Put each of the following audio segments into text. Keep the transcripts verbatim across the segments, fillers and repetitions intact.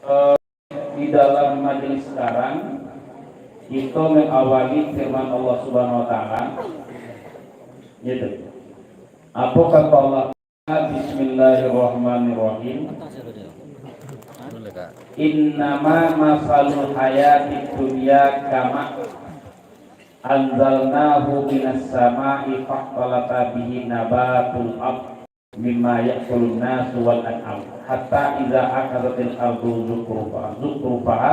Di dalam majelis sekarang, kita mengawali firman Allah Subhanahu wa Ta'ala. Gitu. Apa kata Allah? Bismillahirrahmanirrahim. Innama masalul hayatid dunya kama anzalnahu minas sama'i fakhtalata bihi nabatul ard mimma ya'kulun nasu wal an'am hatta idza akhadzatil ardu zukhrufaha zukhrufaha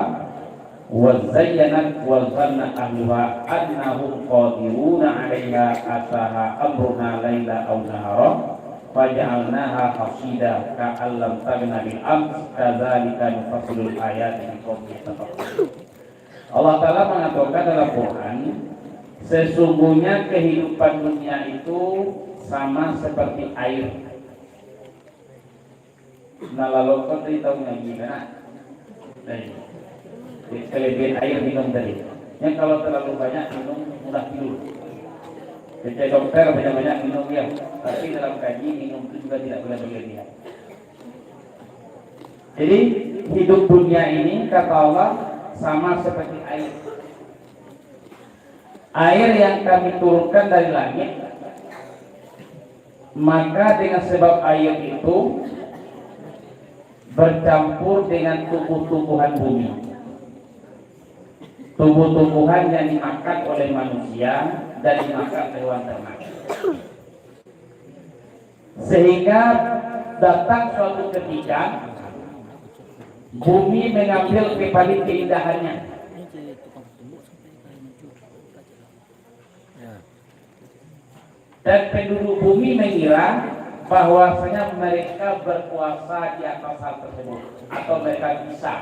wa zayyanat wa zanna ahluha annahum qadiruna 'alaiha ataha amruna laila aw nahara faja'alnaha hasida ka'allam taghna bil ams kadzalika nufassilul ayati liqaumin yatafakkarun. Allah Ta'ala mengatakan dalam Quran, sesungguhnya kehidupan dunia itu sama seperti air. Nah, lalu kau tadi tahu ngaji, kan? Nah, ini. Jadi, kelebihan air minum tadi. Yang kalau terlalu banyak minum, mudah tidur. Kecek dokter banyak-banyak minum, ya. Tapi dalam kaji, minum itu juga tidak boleh berlebihan. Jadi, hidup dunia ini, kata Allah, sama seperti air. Air yang Kami turunkan dari langit, maka dengan sebab air itu bercampur dengan tumbuh-tumbuhan bumi. Tumbuh-tumbuhan yang dimakan oleh manusia dan dimakan hewan ternak. Sehingga datang suatu ketika, bumi mengambil kembali keindahannya. Dan penduduk bumi mengira bahwasanya mereka berkuasa di atas hal tersebut, atau mereka bisa.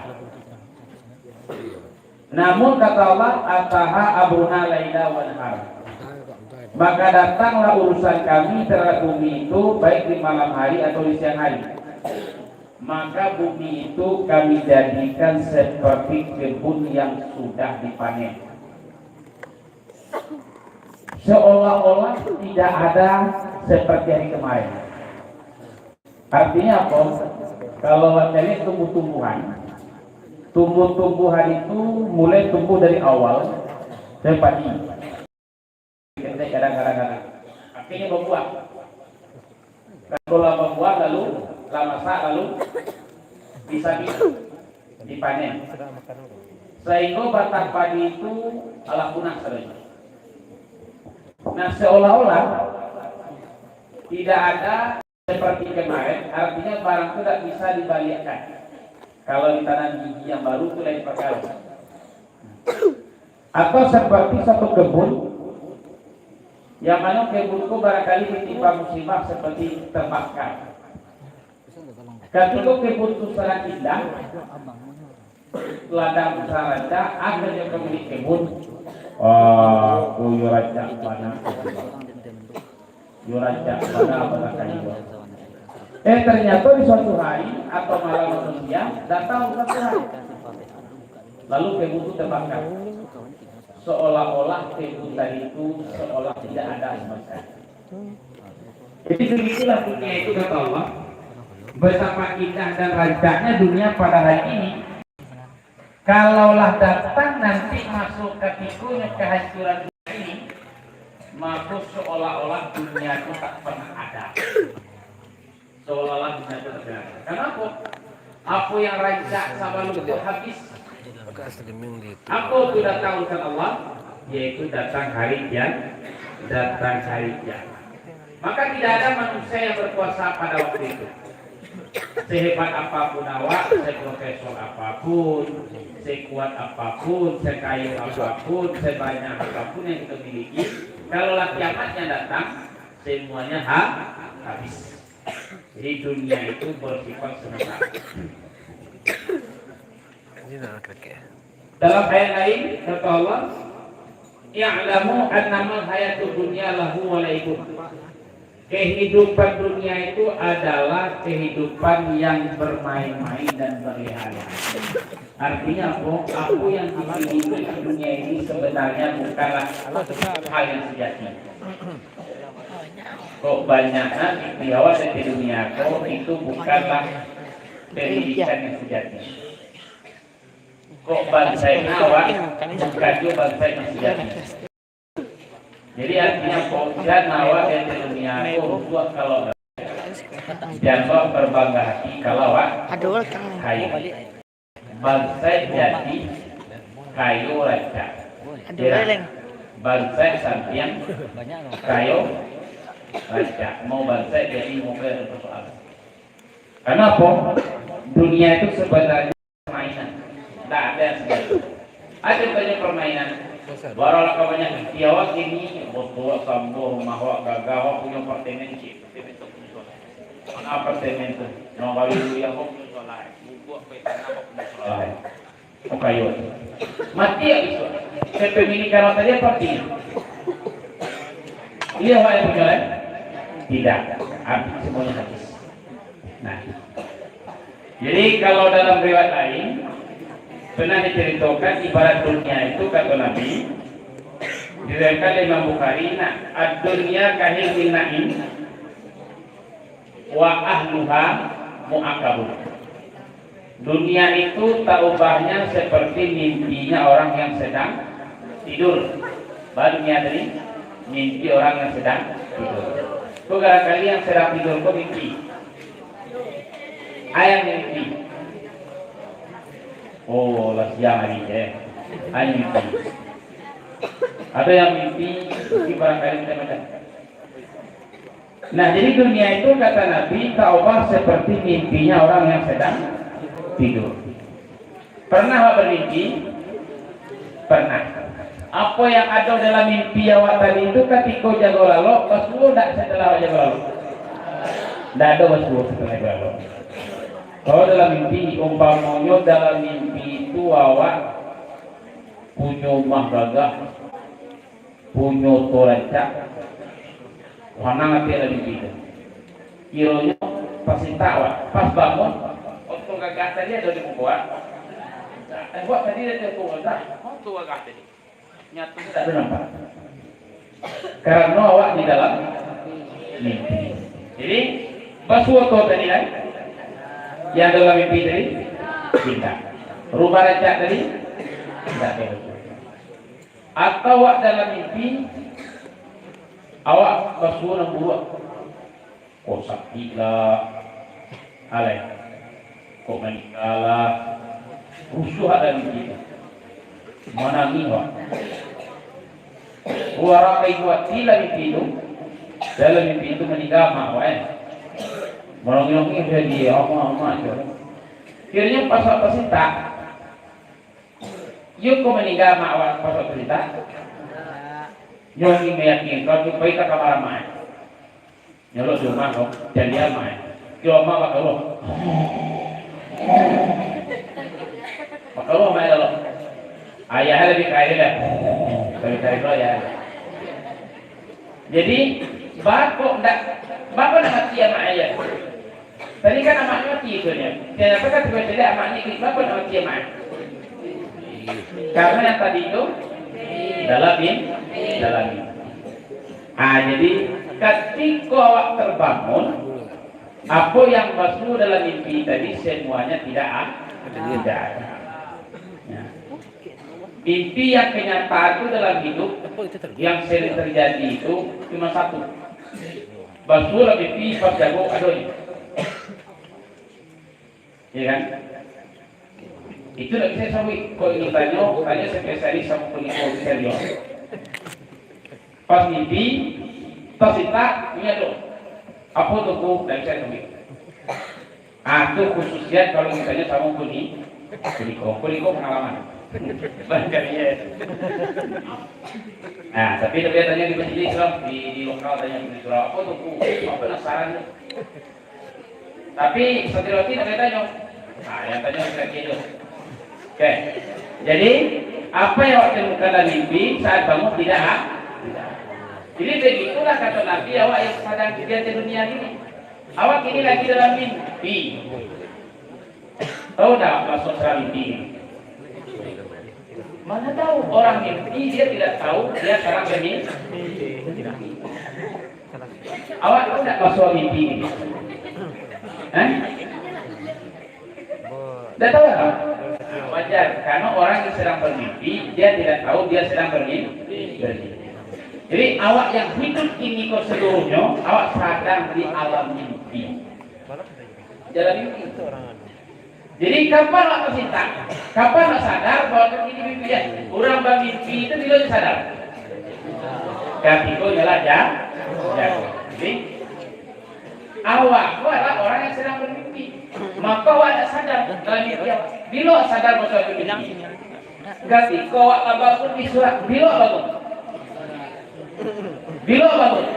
Namun kata Allah, "Ataha amruna laila wa nahara." Maka datanglah urusan Kami terhadap bumi itu, baik di malam hari atau di siang hari. Maka bumi itu Kami jadikan seperti kebun yang sudah dipanen. Seolah-olah tidak ada seperti hari kemarin. Artinya apa? Kalau awak cari tumbuh-tumbuhan, tumbuh-tumbuhan itu mulai tumbuh dari awal, dari padi. Ketek kadang-kadang, akhirnya berbuah. Kalau lah berbuah, lalu lah masak, lalu disabi, dipanen. Sehingga batang padi itu alah punah sadonya. Nah, seolah-olah tidak ada seperti kemarin, artinya barang tu tak bisa dibaliakkan. Kalau ditanam biji yang baru tu lain perkara. Atau seperti satu kebun, yang mana kebun tu barangkali ditimpa musibah seperti terbakar. Ketika kebun tu sangat indah, ladang tu sangat rancak, akhirnya pemilik kebun, "Ah, ko yo rancak bana." Yo rancak bana, bana kayu. Eh, ternyata di suatu hari, atau malam atau siang, datang satu hari. Lalu kebun tu terbakar. Seolah-olah kebun tadi tu seolah tidak ada sama sekali. Jadi begitulah dunia itu, kata Allah. Betapa indah dan rancaknya dunia pada hari ini. Kalaulah datang nanti masuk katiko kehancuran dunia ini, maka seolah-olah dunia itu tak pernah ada. Seolah-olah dunia itu tak pernah ada. Kenapa? Apa yang rancak sabalun itu habis. Apa tu datang urusan Allah? Yaitu datang hari kiamat. Datang hari kiamat. Maka tidak ada manusia yang berkuasa pada waktu itu. Sehebat apapun awak, seprofesor apapun, sekuat apapun, sekayo apapun, sebanyak apapun yang kita miliki, kalau lah kiamatnya datang, semuanya ha-, habis. Jadi dunia itu bersifat sementara. Ini nak kira. Dalam ayat lain, kata Allah, "I'lamu annamal hayatud dunya lahu wa la'ibun." Kehidupan dunia itu adalah kehidupan yang bermain-main dan berleha-leha. Artinya apa? Apa yang dimiliki dunia ini sebenarnya bukanlah hal yang sejati. Kok banyak di awak dari dunia, kok itu bukanlah pendidikan yang sejati. Kok bansaik awak, bukan jo bansaik nan sajati. Jadi artinyo kok jan awak di dunia ko rusuah kalau jan awak barbangga hati kalau awak kayo. Bansaik jati, kayo rancak. Yo lah. Bansaik santiang, kayo rancak. Mau bansaik jadi, mau kayo, ado persoalan. Karano apo? Dunia itu sabananyo permainan. Ndak ado yang sajati. Ado banyak permainan. Barulah ka banyak di awak kini, bos awak sambuah, rumah awak gagah, awak punyo apartemen, cik. Mana apartemen tu? Yang baru yang kau punyo solah. Bubuak kau tanah kau punyo solah. Kau kayo. Mati habis tu. Sampai mini kalau tadi apa artinya? Iya, Pak, yang punyo, eh? Tidak. Habis, semuanya habis. Nah. Jadi kalau dalam riwayat lain, pernah diceritakan ibarat dunia itu, kata Nabi, diriwayatkan oleh Imam Bukhari, nah, "Ad-dunya kahilmin na'im, wa ahluha mu'aqqabun." Dunia itu tak ubahnya seperti mimpinya orang yang sedang tidur. Baru dunia tadi, mimpi orang yang sedang tidur. Kok barangkali yang sedang tidur kok mimpi? Ayah mimpi. Oh, lah siang hari, eh. Ayah mimpi. Ada yang mimpi, mimpi barangkali macam-macam. Nah, jadi dunia itu, kata Nabi, tak ubah seperti mimpinya orang yang sedang tidur. Pernah awak bermimpi? Pernah. Apa yang ada dalam mimpi awak tadi itu, katiko jago lalok, basuo ndak setelah awak jago lalok? Ndak ada basuo setelah jago lalok. Kalau dalam mimpi, umpamonyo dalam mimpi itu awak punyo rumah gagah, punyo oto rancak, sanang ati dalam mimpi tu. Kironyo pas intak awak, pas bangun, oto gagah tadi ado di muko awak. Eh, awak tadi ado di muko awak, oto gagah tadi. Nyato tak ado nampak. Karano awak di dalam mimpi. Jadi, basuo oto tadi kan? Yang dalam mimpi tadi, indak. Rumah rancak tadi, indak. Atau awak dalam mimpi, awak basuo nan buruak. Kok sakik lah, alai. Kok maningga lah. Rusuah dalam mimpi tu. Manangih awak. Urang ibu ati lah mimpi tu. Dalam mimpi tu maningga amak awak, eh. Manangih-nangih jadi amak-amak tu. Kironyo pas awak pas intak. Iyo ko maningga amak awak pas waktu intak. Nyo ni mayakinkan tu pai ka kamar amak. Nyolok di rumah ko, jan di amak. Iyo amak bakaruah. Bakaruah amak lalu. Ayah labiah kaya lah. Labiah kaya lo ayah. Jadi, bako ndak, bako ndak mati amak ayah. Tadi kan amaknyo mati tu nyo. Ternyata kan tibo caliak amaknyo iduik, baa nan mati amaknyo? Karano yang tadi tu dalam mim-, dalam mimpi. Ah, jadi katiko awak terbangun, apo yang basuo dalam mimpi tadi semuanya tidak a-, tidak ada. Ya. Mimpi yang kenyataan tu dalam hidup yang sering terjadi itu cuma satu. Basuo lah mimpi pas jago ado ni. Ya kan? Itu ndak bisa sabuik. Kok itu tanyo, tanyo spesialis samo pengikut bisa dia. Pas mimpi, pas intak, inyo tu. Apo tu ko, ndak bisa sabuik. Ah, tu khususiat kalau misalnyo samo kuni-, kuniko. Kuniko pangalaman. Barangkali yo. Nah, tapi, tapi tanyo di majlis lah, di, di lokal tanyo di surau. Apo tu ko? Apo penasaran tu? Tapi santriwati nak tanyo. Nah, yang tanyo laki-laki tu. Oke. Jadi, apa yang awak temukan dalam mimpi saat bangun tidak a-, tidak. Jadi, begitulah kata Nabi, awak yang sadang di dunia ini. Awak kini lagi dalam mimpi. Tahu tak maksud dalam mimpi? Mana tahu orang mimpi, dia tidak tahu dia sadang bermimpi. Awak tahu tak maksud mimpi? Eh? Tidak tahu tak? Wajar, karena orang yang sedang bermimpi, dia tidak tahu dia sedang bermimpi. Bermimpi. Jadi, awak yang hidup ini ko seluruhnyo, awak sadar di alam mimpi. Dalam mimpi. Jadi, kapan awak tersintak? Kapan awak sadar bahwa ini mimpi, ya? Urang bamimpi itu bilo sadar? Katiko nyo lah ja-, jago. Jadi, awak ko adalah orang yang sedang bermimpi. Maka awak tak sadar dalam mimpi awak. Bilo sadar maso mimpi? Katiko awak lah bangun di surau, bilo bangun? Bilo bangun?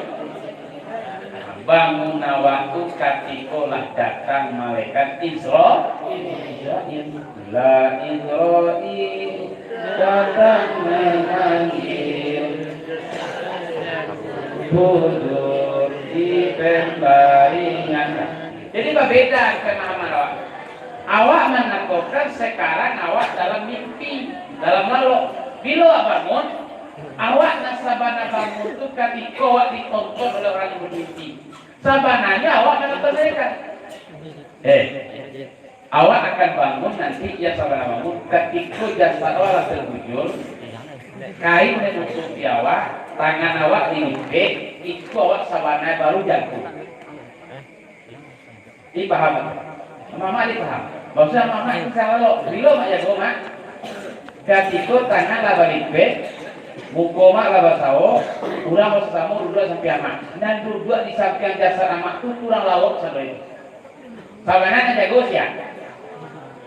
Bangun awak tu katiko lah datang malaikat Isra-, Israil. Lah Israil datang memanggil, duduk di pembaringan. Jadi, babeda pemahaman awak. Awak manatokan sekarang awak dalam mimpi, dalam lalok. Bilo awak bangun, awak nan sabana bangun tu katiko awak ditonton oleh orang yang bermimpi. Sabananyo awak manonton mereka. Eh, awak akan bangun nanti, yang sabana bangun, katiko jasad awak lah terbujur, kain nan nutupi awak, tangan awak dilipek, itu awak sabananyo baru jago. Dipaham? Mamak dipaham? Maksudnya mamak itu salah lo. Bilo mak jago, mak? Katiko tangan lah balipek, muko mak lah basawo, urang basamo duduak sampiang mak. Nan duduak di sampiang jasad amak tu, urang lalok sado itu. Sabananyo jago sia?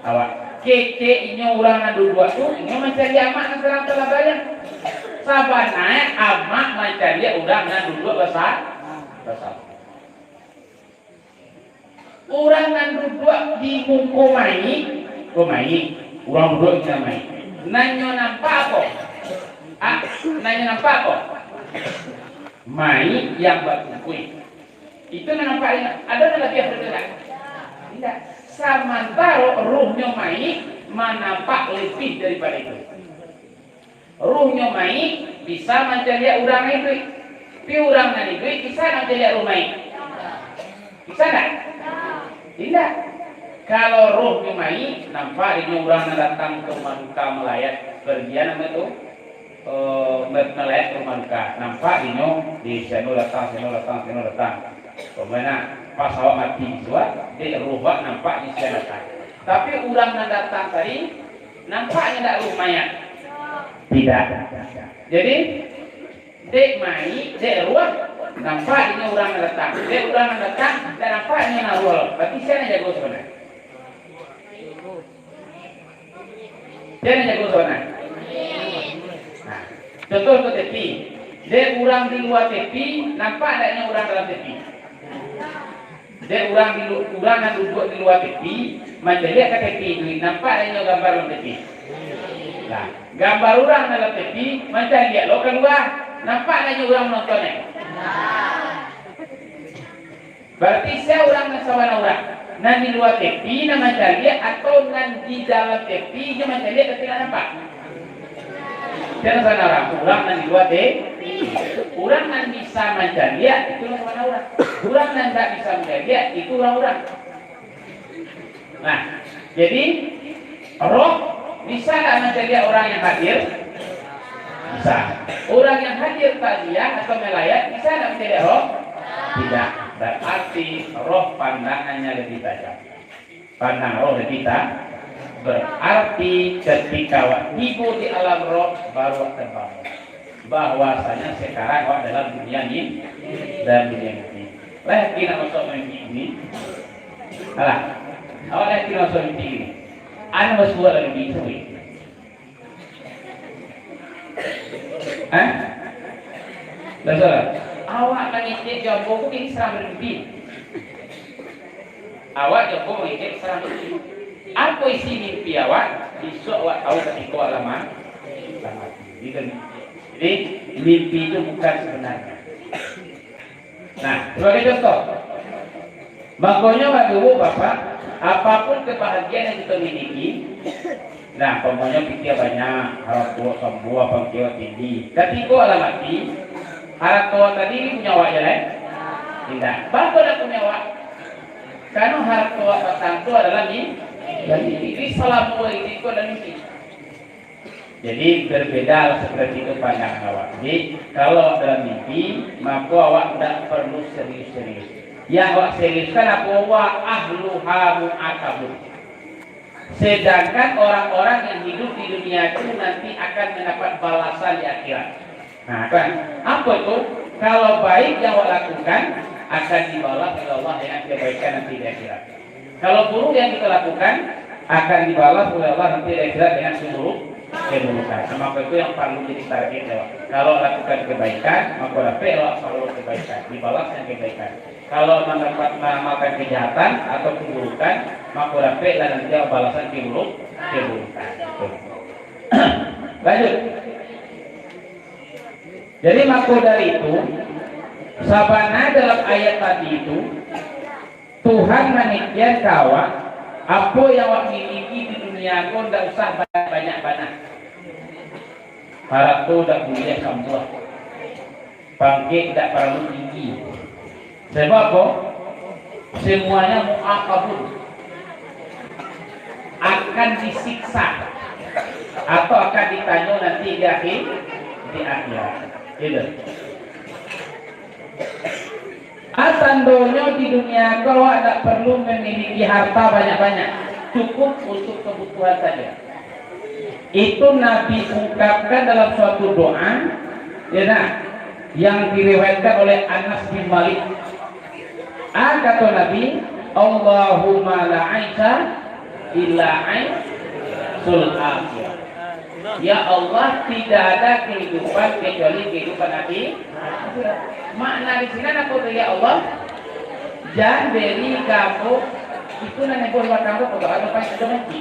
Awak. Kecek inyo urang nan duduak tu, inyo mancari amak nan sadang talabayang. Sabananyo amak mancari urang nan duduak basa-, basamo. Urang nan duduak di muko mayik, ko mayik, urang duduak di mayik. Nan nyo nampak apo? Ah, nan nyo nampak apo? Mayik yang batungkuih. Itu nan nampak, ado nan labiah dari itu, indak? Indak. Samantaro ruhnyo mayik manampak labiah daripado itu. Ruhnyo mayik bisa mancaliak urang nan iduik. Tapi urang nan iduik bisa mancaliak ruh mayik? Bisa ndak? Indak. Kalau ruhnyo mayik, nampak inyo urang nan datang ka rumah duka malayat, pergian namo tu, eh, ma-, malayat ka rumah duka. Nampak inyo di sano datang, sano datang, sano datang. Pokoknyo, pas awak mati, suah, dek ruh awak nampak di sinan datang. Tapi urang nan datang tadi, nampak indak ruh mayat? Tidak. Jadi, dek mayik, dek ruh, nampak inyo urang nan datang. Dek urang nan datang, indak nampak inyo nan ruh. Berarti sia nan jago sabananyo? Sia nan jago sabananyo? Nah, contoh tu tepi. Dek urang di lua tepi, nampak indak inyo urang dalam tepi? Dek urang di lu-, urang nan duduak di lua tepi, mancaliak ka tepi tu, nampak indak inyo gambar dalam tepi? Nah, gambar urang dalam tepi, mancaliak lo ka lua, nampak indak inyo urang manonton? Bararti sia urang nan sabana urang? Nan di lua tepi nan mancaliak, atau nan di dalam tepi inyo mancaliak tapi indak nampak? Sia nan sabana urang? Urang nan di lua te-, urang nan bisa mancaliak, itu nan sabana urang. Urang nan indak bisa mancaliak, itu urang-urang. Nah, jadi, roh bisa ndak mancaliak urang yang hadir? Bisa. Urang yang hadir takziah atau malayat bisa ndak mancaliak roh? Tidak. Berarti roh pandangannyo labiah tajam. Pandang roh labiah ta-, berarti ketika awak tibo di alam roh, baru awak terbangun. Bahwasanya sekarang awak dalam dunia ni, dalam dunia mimpi. Lah yakin nak masuk mimpi ni? Alah, awak lah yakin masuk mimpi ni? Anu masuk dalam mimpi tu, weh. Hah? Dah salah. Awak mangecek jo ambo ko kini sadang mimpi. Awak jo ambo mangecek sadang mimpi. Apo isi mimpi awak? Bisuak awak tahu katiko awak lah ma-, lah mati. Gitu. Jadi, mimpi itu bukan sebenarnya. Nah, sebagai contoh, makonyo, Bapak Ibu, Bapak, apapun kebahagiaan yang kita miliki, nah, umpamonyo pitih banyak, harato sambuah, pangkek tinggi, katiko lah mati, harato tadi ni punyo awak je lai? Indak. Baa kok ndak punyo awak? Karano harato awak patang tu adalah mi-, Jadi, ini salamo ini ko dalam mimpi. Jadi, berbeda seperti itu pandangan awak. Jadi, kalau dalam mimpi, maka awak tidak perlu serius-serius. Yang awak seriuskan apa? Wa ahluha mu'aqabun. Sedangkan orang-orang yang hidup di dunia itu nanti akan mendapat balasan di akhirat. Nah, kan? Apa itu? Kalau baik yang awak lakukan, akan dibalas oleh Allah dengan kebaikan nanti di akhirat. Kalau buruk yang kita lakukan, akan dibalas oleh Allah nanti di akhirat dengan keburuk-, keburukan. Nah, maka itu yang perlu jadi target ya, Pak. Kalau lakukan kebaikan, maka dapat Allah selalu kebaikan, dibalas dengan kebaikan. Kalau mendapat mengamalkan kejahatan atau keburukan, maka dapatlah nanti balasan keburuk-, keburukan. Lanjut. Jadi, mako dari itu, sabana dalam ayat tadi itu, Tuhan manikian ka awak, apo yang awak miliki di dunia ko ndak usah banyak-banyak bana. Harato ndak buliah sambuah. Pangkek ndak paralu tinggi. Sebab apo? Semuanya mu'aqabun. Akan disiksa. Atau akan ditanyo nanti di akhir, di akhirat. Gitu. Ah, tandonyo di dunia ko awak ndak perlu memiliki harta banyak-banyak. Cukup untuk kebutuhan saja. Itu Nabi ungkapkan dalam suatu doa, ya nah, yang diriwayatkan oleh Anas bin Malik. Ah, kata Nabi, "Allahumma la aisha illa aisyul akhirah." Ya Allah, tidak ada kehidupan kecuali kehidupan nanti akhirat. Makna di sini apa tu, ya Allah? Jan beri kamu itu nan buah batang tu, kalau ada pakai ada mati.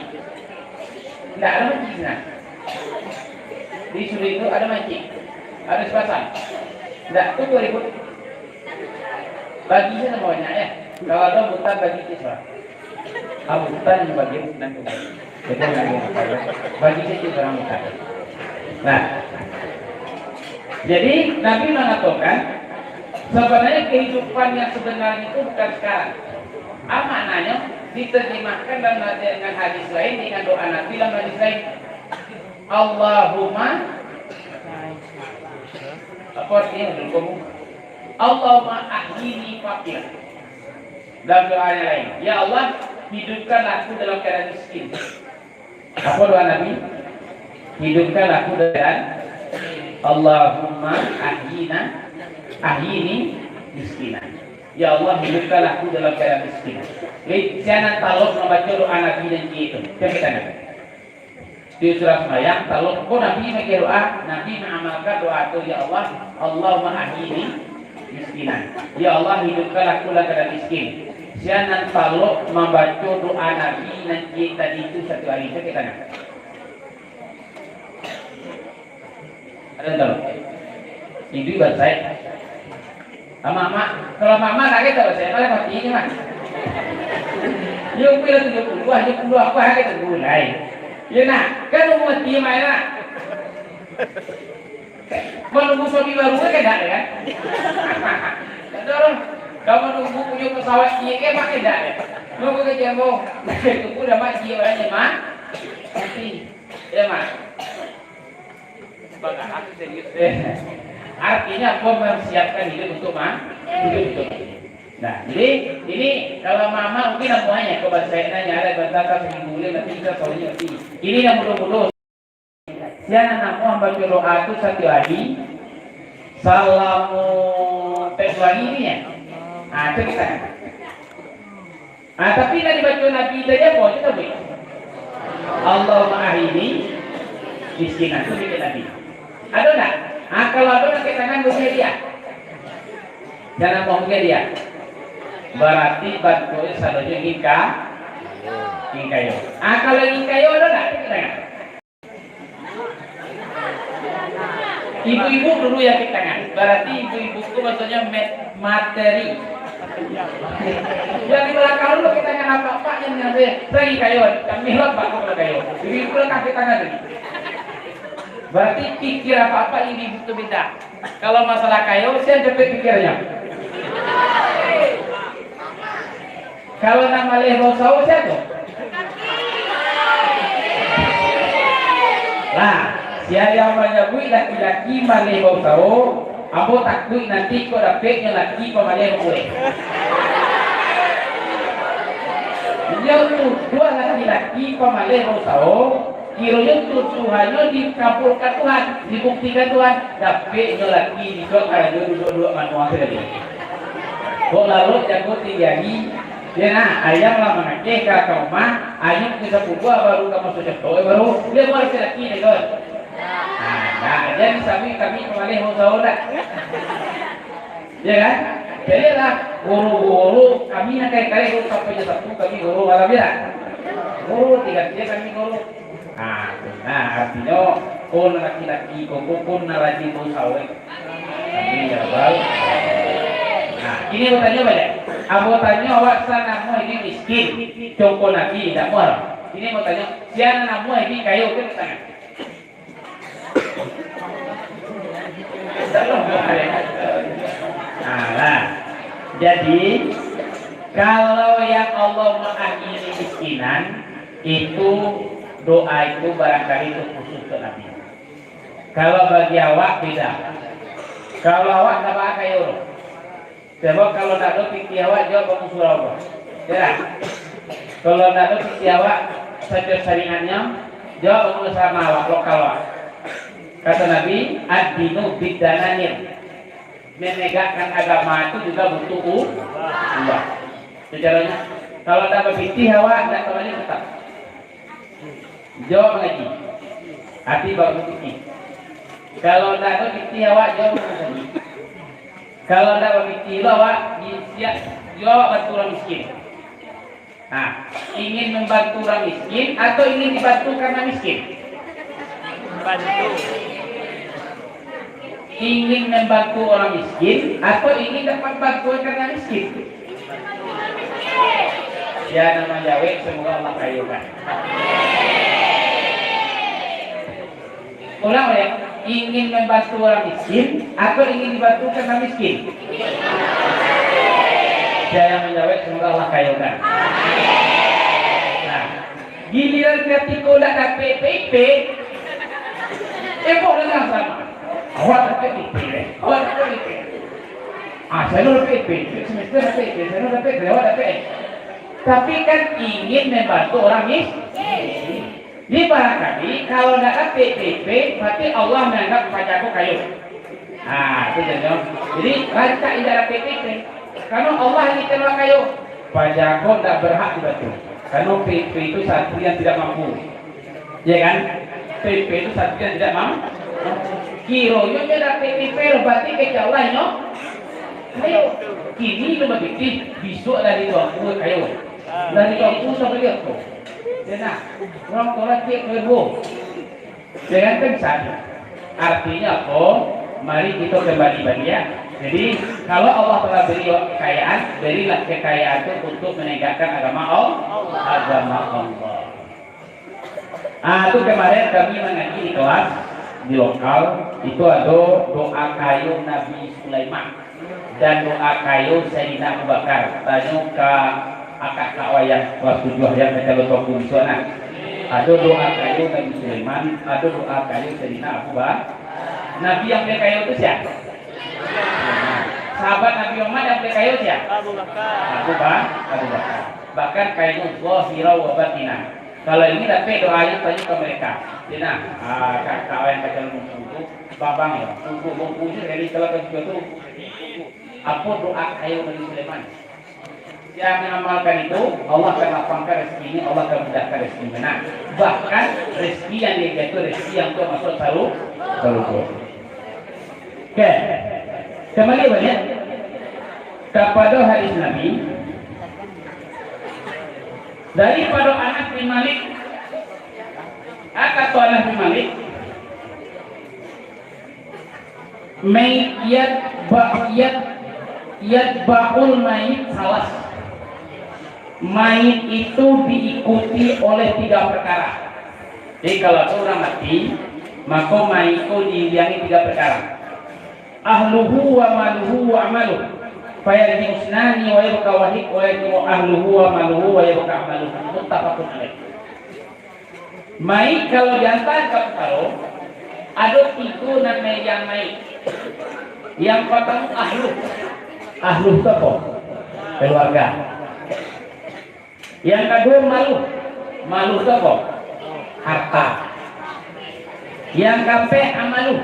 Ndak ado mancik sinan. Di sudut tu ado mancik. Ado sepasang. Ndak, tu dua ribu. Bagi sajo banyak, ya. Kalau ado bukan, bagi ke surang. Ah, bukan bagi nan tu. Jadi, bagi sajo surang bukan. Nah. Jadi, Nabi mengatakan, sebenarnya kehidupan yang sebenarnya itu bukan sekarang. Ah, maknanya diterjemahkan dalam dengan hadis lain, dengan doa Nabi dalam hadis lain. Allahumma, apa artinya dulu kamu? Allahumma ahyini faqir. Dalam doa yang lain, "Ya Allah, hidupkan aku dalam keadaan miskin." Apa doa Nabi? "Hidupkan aku dalam," Allahumma ahyina, ahyini miskina. Ya Allah, hidupkanlah aku dalam keadaan miskin. Jadi, sianan talok mambaco doa Nabi nan ciek tu. Siapa tangan? Di surah sembahyang, talok, oh, Nabi make doa, Nabi mengamalkan doa tu, "Ya Allah, Allahumma ahyini miskinan." Ya Allah, hidupkanlah aku dalam keadaan miskin. Sianan talok mambaco doa Nabi nan ciek tadi tu satu hari. Siapa tangan? Ada tahu? Iduik basai. Amak-amak, kalau amak-amak nak kata basai, malah mati ni mah. Yo, pun lah tujuh puluh, ah, tujuh puluh apa hari tu mulai. Yo nak, kan umur mati mah nak. Menunggu suami baru kan dak kan? Betul. Kamu nunggu punya pesawat dia kan makin dak ya? Nunggu ke jambung. Tunggu dah mati orang ni mah. Mati. Ya mah. Artinya apa, mempersiapkan diri untuk ma-, hidup itu. Nah, jadi ini kalau mama mungkin namanya kok bahasa Indonesia ada bantata seminggu boleh nanti kita tahunya nanti. Ini yang mudah-mudah. Siapa nama baca doa tu satu hari selama Februari ini ya? Ah, cerita. Ah, tapi nan dibaco Nabi tadi apo? Cubo tabuik. Allahumma ahyini miskinan. Tu baco Nabi. Ado ndak? Ah, kalau ado, angkek tangan, bagi hadiah. Jan mau bagi hadiah. Barati bantuaknyo sadonyo ingin ka-, ingin kayo. Ah, kalau ingin kayo, ado ndak? Angkek tangan. Ibu-ibu dulu yang angkek tangan. Barati ibu-ibu tu maksudnya ma-, materi. Yang di belakang dulu angkek tangan, apak-apak yang nyampe. Lagi kayo, kami lah, Pak, kalau kayo. Ibu-ibu lah angkek tangan tadi. Barati pikir apak-apak ibu-ibu tu beda. Kalau masalah kayo, sia capek pikirnyo. Kalau nak maleh bau sawo, sia tu? Nah, sia nan manyabuik laki-laki maleh bausawo, ambo takuik nanti kok dapeknyo laki pamaleh bakureh. Inyo tuduah laki-laki pamaleh bausawo, kironyo tuduhannyo dikabulkan Tuhan, dibuktikan Tuhan, dapeknyo laki bisuak karajo duduak-duduak manuang tadi. Kok lalu jago tinggi hari, yo nah, ayam lah mangakeh ka, ka rumah, ayam ka sapubuah baru ka masuak conto, eh, baru, dia baru laki-laki deh, Gon. Nah, nah, jadi kami, kami pamaleh bausawo dak? Ya kan? Jadi lah, guru-guru, kami nan kali-kali guru sampai jam satu, kami guru malam ya. Guru, tiga dia kami guru. Nah, nah, artinyo, kok nan laki-laki, kok, kok, kok nan rajin bausawo, eh. Amin, ya Rabbal. Nah, kini batanyo baliak. Ambo tanyo awak, sia nan namuah iduik miskin? Contoh Nabi, indak muah. Kini batanyo, sia nan namuah iduik kayo, angkek tangan. Nah, lah. Jadi, kalau yang Allah mengakhiri miskinan, itu doa itu barangkali itu khusus ke Nabi. Kalau bagi awak, beda. Kalau awak ndak bakayo, Sebab kalau ndak ado pitih awak, jawab bangun surau ko. Ya. Kalau ndak ado pitih awak, sajo saringannya, jawab bangun sama awak, lokal awak. Kata Nabi, "Ad-dinu bid-dananir." Menegakkan agama itu juga butuh u-, uang. Itu caranya. Kalau ndak bapitih awak, ndak tahu tetap. Jawab lagi. Ati baru pitih. Kalau ndak ado pitih awak, jawab lagi. Kalau ndak bapitih lo awak, di-, siap jawab bantu urang miskin. Nah, ingin membantu urang miskin atau ingin dibantu karena miskin? Bantu. Ingin membantu orang miskin atau ingin dapat bantuan karena miskin? Sia nan manjawab, semoga Allah kayokan. Ulang ya, ingin membantu orang miskin atau ingin dibantu karena miskin? Sia nan manjawab, semoga Allah kayokan. Nah, Giliran katiko ndak dapek P I P, eh, kok dengan sama. Awak dapek P I P, eh. Awak dapek P I P. Ah, sia dapek P I P, semester dapek P I P, sia dapek P I P, awak dapek. Tapi kan ingin membantu orang mis-, miskin. Jadi barangkali kalau ndak dapek P I P, berarti Allah menganggap paja ko kayo. Ah, itu contoh. Jadi, rancak indak dapek P I P. Karena Allah yang diterima kayo. Paja ko ndak berhak dibantu. Karena P I P itu santri yang tidak mampu. Ya kan? P I P itu santri yang tidak mampu. Kironyo nyo dapek P I P, berarti kecek Allah nyo kayo. Kini lo bapitih, bisuak dari tuanku kayo. Dari tuanku sampai dia ko. Ya nah, urang tua lah cek kayo. Jangan kan saja. Artinya apa? Mari kita kembali baliak. Jadi, kalau Allah telah beri kekayaan, berilah kekayaan itu untuk menegakkan agama Allah. Agama Allah. Ah, itu kemarin kami mengaji di kelas, di lokal, itu ada doa kayo Nabi Sulaiman. Dan doa kayo Sayyidina Abu Bakar. Tanyo ka akak-akak wayang kelas tujuah yang ka calon tuanku bisuak nah. Ado doa kayo Nabi Sulaiman, ado doa kayo Sayyidina Abu Bakar. Nabi yang paling kayo tu sia? Sahabat Nabi Muhammad yang paling kayo sia? Abu Bakar. Abu Ba-, Abu Bakar. Bahkan kayo zahira wa batina. Kalau ingin dapek doa yang tanyo ka mereka. Tina, ah, ka, ka wayang ka calon tuanku tu, babang ya. Tuanku, tuanku tu dari kalau ka tu. Apo doa kayo Nabi Sulaiman? Yang mengamalkan itu, Allah akan lapangkan rezekinya, Allah akan mudahkan rezekinya. Nah, bahkan rezeki yang dia jatuh, rezeki yang tu masuk saru-, sarugo. Oke, kembali baliak kepada hadis Nabi daripada Anas bin Malik. Ah, kata Anas bin Malik, Mayit yat ba-, yat, yatba'ul mayit salas. Mayit itu diikuti oleh tiga perkara. Jadi, kalau ada orang mati, maka mayit itu diiringi tiga perkara. Ahluhu wa maluhu wa amaluh. Fayarji'u isnani wa yabqa wahid, wa yarji'u ahluhu wa maluhu wa yabqa amaluh. Muttafaqun alaih. Mayik kalau dianta ka pusaro, ado tigo nan mayik yang mayik. Yang partamo ahlu. Ahlu tu apo? Kaluarga. Yang kaduo malu. Malu tu apo? Harta. Yang kaampek amalu.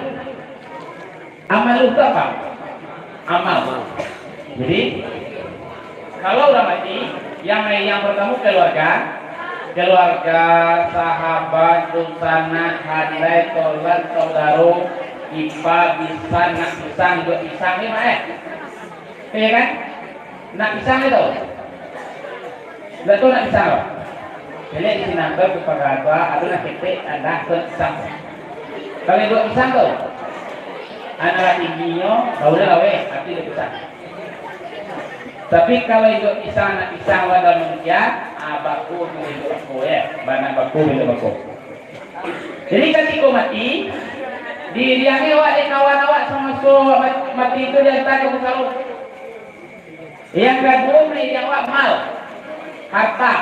Amalu tu apo? Amal. Jadi, kalau urang mati, yang, yang partamo kaluarga, kaluarga, sahabat, dunsanak, handai, tolan, saudaro, ipa, bisan, nak pisang, iduak pisang ni mah, eh. Iyo kan? Nak pisang ni tau? Ndak tau nak pisang tau? Jadi di sinan tu, tu pagar tu, ado nak ketek, ado nak pisang. Kalau iduak pisang tu, anak lah tingginyo, baru lah weh, tapi iduak pisang. Tapi kalau iduak pisang, nak pisang wan dalam manusia, ah, bako tu iduak bako, ya. Bana bako, iduak bako. Jadi katiko mati, di, diambiak awak dek kawan awak samaso awak mat-, mati tu dianta ka pusaro. Yang kaduo, mayik yang awak mal, harta,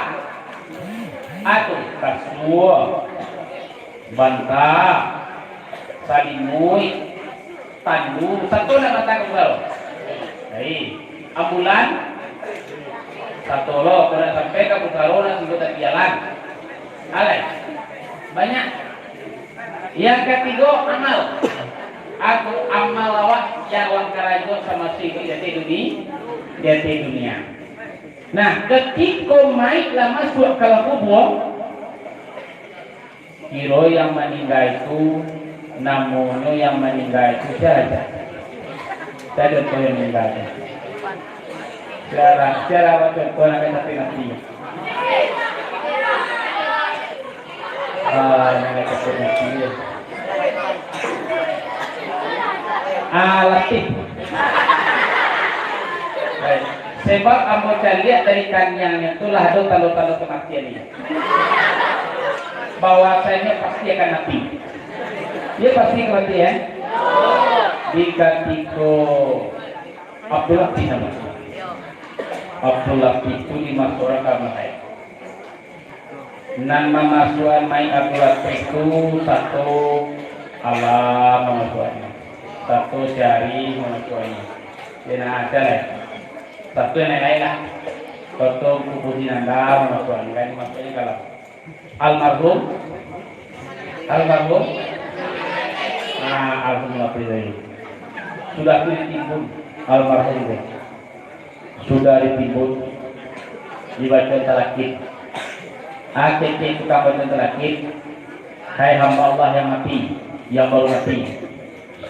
atu, kasua, banta, salimuik, tandu, sato nak banta ka pusaro. Baik, ambulan, sato lo, kalau nak sampai ka pusaro, nak singgo tapi jalan. Alai, banyak. Yang katigo, amal. Atu amal awak yang awak karajo samaso iduik di ateh duni-, di ateh dunia. Nah, katiko mayik lah masuak ka dalam kubua, kiro yang maningga itu, namonyo yang maningga itu sia? Sia contoh yang maningga tu? Sia, sia contoh nan ka sampai mati? Ah, nan ka sampai mati, yo. Ah, Latif. Baik. Sebab ambo caliak dari taniangnyo tu lah ado tando-tando kamatian nyo. Bahwasanyo pasti akan mati. Iyo pasti akan mati, yo. Di katiko Abdul Latif namo. Abdul Latif tu dimasuakan ka mayik. Nan mamasuakan mayik Abdul Latif tu sato Alam mamasuakannyo, sato Syarif mamasuakannyo. Yo, nah, sia lai? Sato nan lain lah. Sato Ungku Puji Nanda mamasuakannyo, kan, masuakannyo ka dalam. Almarhum, almarhum, nah, alhamdulillah, sudah tu ditimbun almarhum tu. Sudah ditimbun, dibaco talakik. Ah, kecek tukang baco talakik, "Hai hamba Allah yang mati, yang baru mati,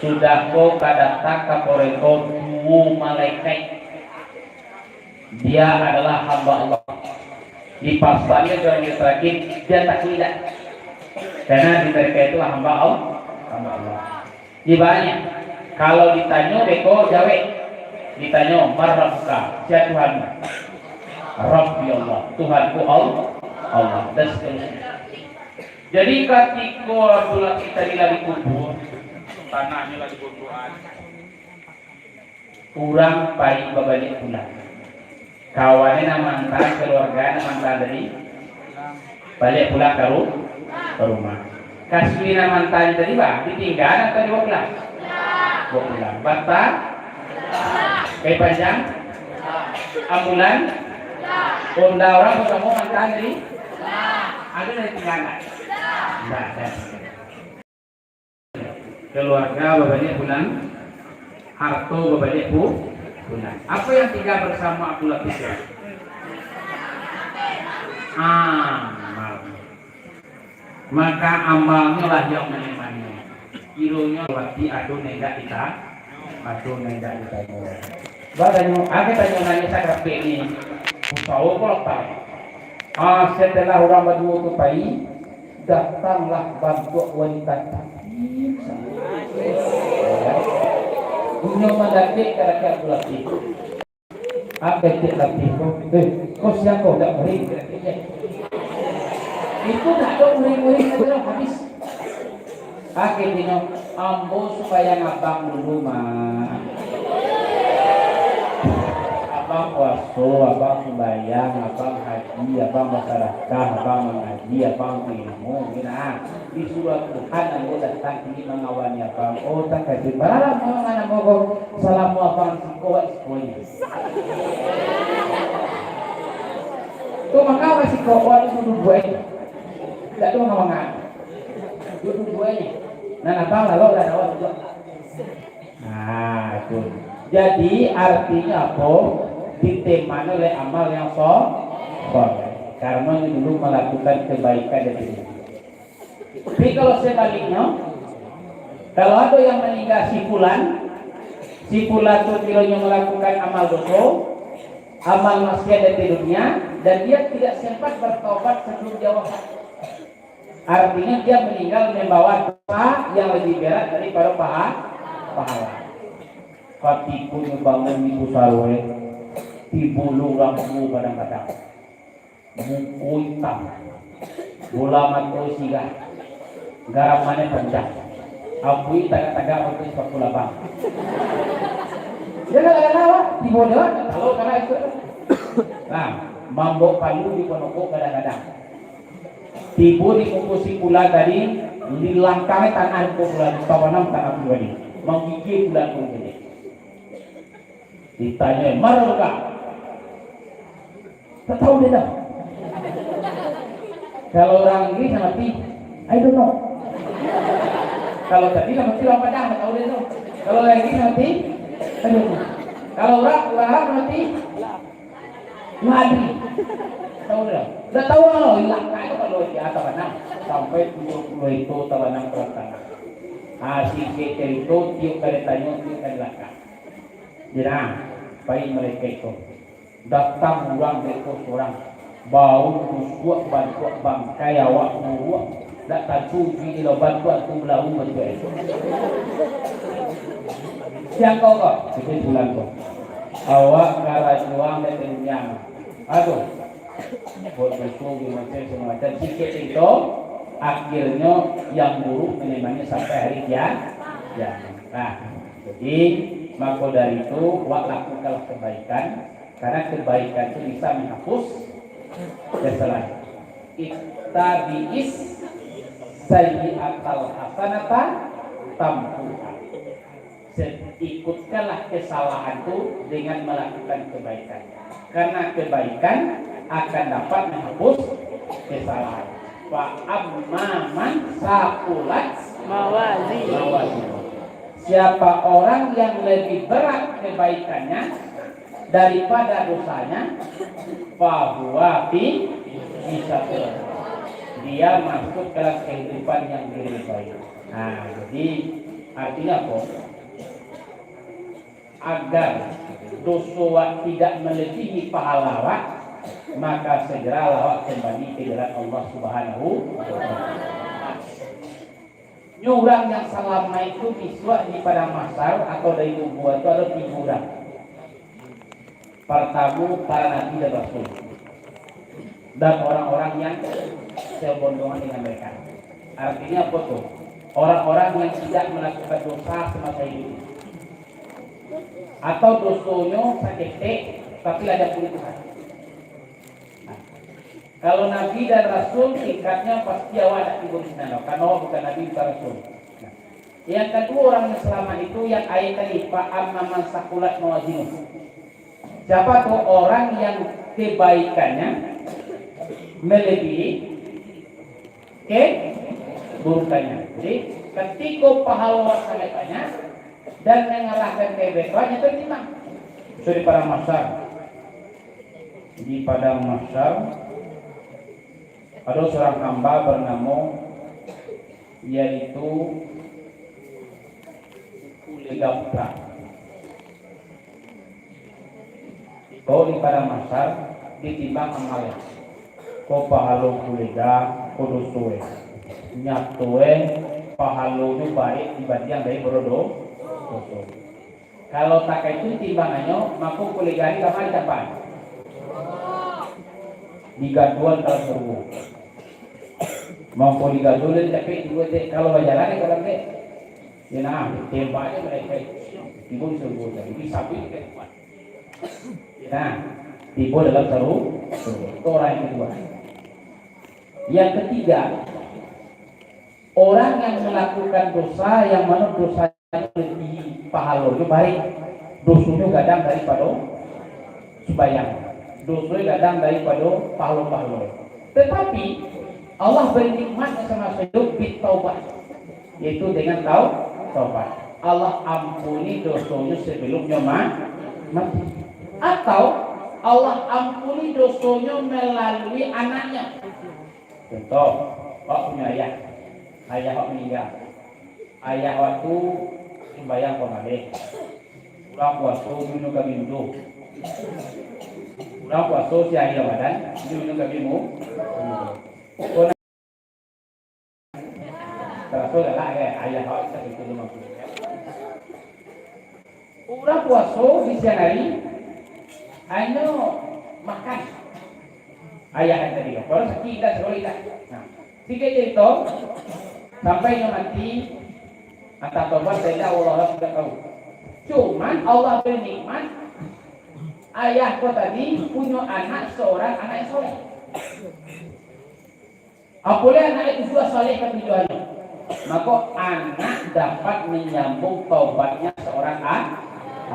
sudah ko ka datang ka koreko duo malaikat. Dia adalah hamba Allah." Dipasannyo dalam talakik, dia takuik indak? Karena di mereka itu hamba Allah, hamba Allah. Dibaco, kalau ditanyo beko jawek, ditanyo, "Man rabbuka?" Sia Tuhanmu? "Rabbi Allah," Tuhanku Allah, Allah, dan seterusnya. Jadi katiko Abdul Latif tadi lah dikubua, tanahnyo lah dibondokan, urang pai babaliak pulang. Kawan nan maanta, kaluarga nan maanta tadi, baliak pulang ka ru-, ka rumah. Kasua nan maanta tadi, bah, ditinggaan atau dibawa pulang? Bawa pulang. Banta, kai panjang, ambulan, onda urang samo maanta tadi, ado nan ditinggaan? Indak ado. Kaluarga babaliak pulang, harto babaliak pu-, pulang. Apo yang tingga basamo Abdul Latif? Amal. Maka amalnyo lah yang manyamannyo. Kironyo wati ado nan indak kita, ado nan indak ditanyo. Batanyo, ado tanyo nanyo sakapek ni, usaho ko lapang. Ah, setelah urang baduo tu pai, datanglah bantuak wanita cantik. Inyo mandakek ka dakek Abdul Latif. Apo kecek Latif ko? "Eh, ko sia ko, dak murik?" Itu dak ado murik-murik tu lah, habis. Akhirnyo, "Ambo sumbayang abang dulu, Mak." Abang puaso, abang sumbayang, abang haji, abang basadakah, abang mangaji, abang bailmu, nah, disuruah Tuhan ambo datang sini mangawani abang. Oh, takajut. Bara lamo mangan ambo ko? Salamo abang siko, wak siko nyo. Tu mangawak siko, wak tu duduak nyo. Dak tu mangan. Duduak nyo. Nan abang lalu dah dawa tu. Nah, itu. Jadi, artinya apa? Diterima oleh amal yang so-, soleh. Karena ini dulu melakukan kebaikan dari dulu. Tapi kalau sebaliknya, kalau ada yang meninggal si fulan, si fulan tu kiranya melakukan amal dosa, amal maksiat dari dunia, dan dia tidak sempat bertobat sebelum dia wafat. Artinya, dia meninggal membawa dosa yang lebih berat daripada paha-, pahala. Katikonyo bangun di pusaro, eh, tibo lo urang tuo gadang-gadang. Muko itam, bola mato sirah, garamanyo panjang. Ampui tagak-tagak pakai sapatu labang. Dia nak gadang awak, tibo dia, kalau kana itu. Nah, mambok palu di ponokok gadang-gadang. Tibo di muko si fulan tadi, dilangkangi tanah muko fulan, tabanam tanah tu tadi. Manggigil fulan tu tadi. Ditanyo, "Maro ka?" Tak tahu dia dah. Kalau orang Inggris yang mati, "I don't know." Kalau tadi lah mati orang Padang, tak tahu dia tu. Kalau orang Inggris yang mati, "I don't know." Kalau orang, orang Arab mati, Ngadi. Tahu dah. Dah tahu lah, hilang kain kalau di atas tanah. Sampai tujuh puluh itu tabanam ke tanah. Hasil cerita itu, tiup kali tanyo, tiup kali lakak. Jadi, nah, pai mereka itu. Datang urang mereka surang. Bau busuak bantuak bangkai awak buruak. Dak tantu uji di laban tu, tu belawu bantuak itu. Siang kau kau? Kesimpulan kau. Awak karajuang dari dunia. Aduh. Buat buku, macam segala macam. Sikit itu, akhirnya yang buruk menemani sampai hari kia-, kiamat. Nah, jadi, maka dari itu, wak lakukanlah kebaikan, karena kebaikan itu bisa menghapus kesalahan. Ittabi'is sayyi'atal hasanata tamhuha. Se-, ikutkanlah kesalahan tu dengan melakukan kebaikan. Karena kebaikan akan dapat menghapus kesalahan. Fa amma man saqulat Mawazinuh. Mawazinuh. Siapa orang yang lebih berat kebaikannya daripada dosanya, fahuwa fi isyatir. Dia masuk dalam kehidupan yang lebih baik. Nah, jadi artinya apa? Agar doso wak tidak melebihi pahala wak, maka segeralah wak kembali ke jalan Allah Subhanahu wa Ta'ala. Nyo urang yang salamaik tu bisuak di padang mahsyar atau dari kubua tu ado tigo urang. Partamo, para nabi dan rasul. Dan orang-orang yang sebondongan dengan mereka. Artinya apa tu? Orang-orang yang tidak melakukan dosa semasa hidup. Atau dosonyo saketek, tapi lah diampuni Tuhan. Nah, kalau nabi dan rasul, tingkatnya pasti awak dak tibo di sinan, karena awak bukan nabi, bukan rasul. Nah, yang kedua, orang yang selamat itu yang ayat tadi, fa amma man saqulat mawazinuh. Siapa tu orang yang kebaikannya melebihi keburukannya? Jadi, ketika pahala sangat banyak dan mengalahkan kebaikannya, itu timbang. So, di padang mahsyar, di padang mahsyar, ada seorang hamba bernama, yaitu Kulega Putra. Ko di padang mahsyar, ditimbang amal. Ko pahalo kulega, ko doso e. Nyato e, pahalonyo barek dibandiang dari borodo-, doso. Kalau takah itu timbangannyo, mako kulega ni kama ditampakan? Digaduan dalam surugo. Mangko digaduan dari capek dua dek, kalau bajalan dek, kalau dek. Ya nah, tembak aja mereka. Timbul surugo tadi, disabuik ke kuat. Nah, tibo dalam saru-, sarugo. Itu orang yang kedua. Yang ketiga, orang yang melakukan dosa, yang mana dosa lebih pahalonyo barek, dosonyo gadang daripado sumbayang, dosonyo gadang daripado pahalo-pahalo. Tetapi Allah beri nikmat samaso iduik bitaubat, yaitu dengan tau-, taubat. Allah ampuni dosonyo sabalumnyo ma-, mati. Atau Allah ampuni dosonyo malalui anaknyo. Contoh, awak punyo ayah, ayah awak maningga. Ayah awak tu sumbayang pamaleh. Urang puaso, minum kami mudo. Urang puaso sahari Ramadan, minum kami mu-, mudo. Kok na-, taraso galak, kan? Ayah awak bisa itu lima puluh. Urang puaso di siang hari, hanyo makan. Ayah tadi, kalau sakik indak, sakik indak. Nah, singkek carito, sampai inyo mati, antah tobat, antah indak, Allah lah sudah tahu. Cuman Allah beri nikmat, ayah ko tadi punyo anak seorang anak yang soleh. Apolai anak itu juo saleh katujuannyo, mako anak dapat manyambung taubatnyo saurang a-,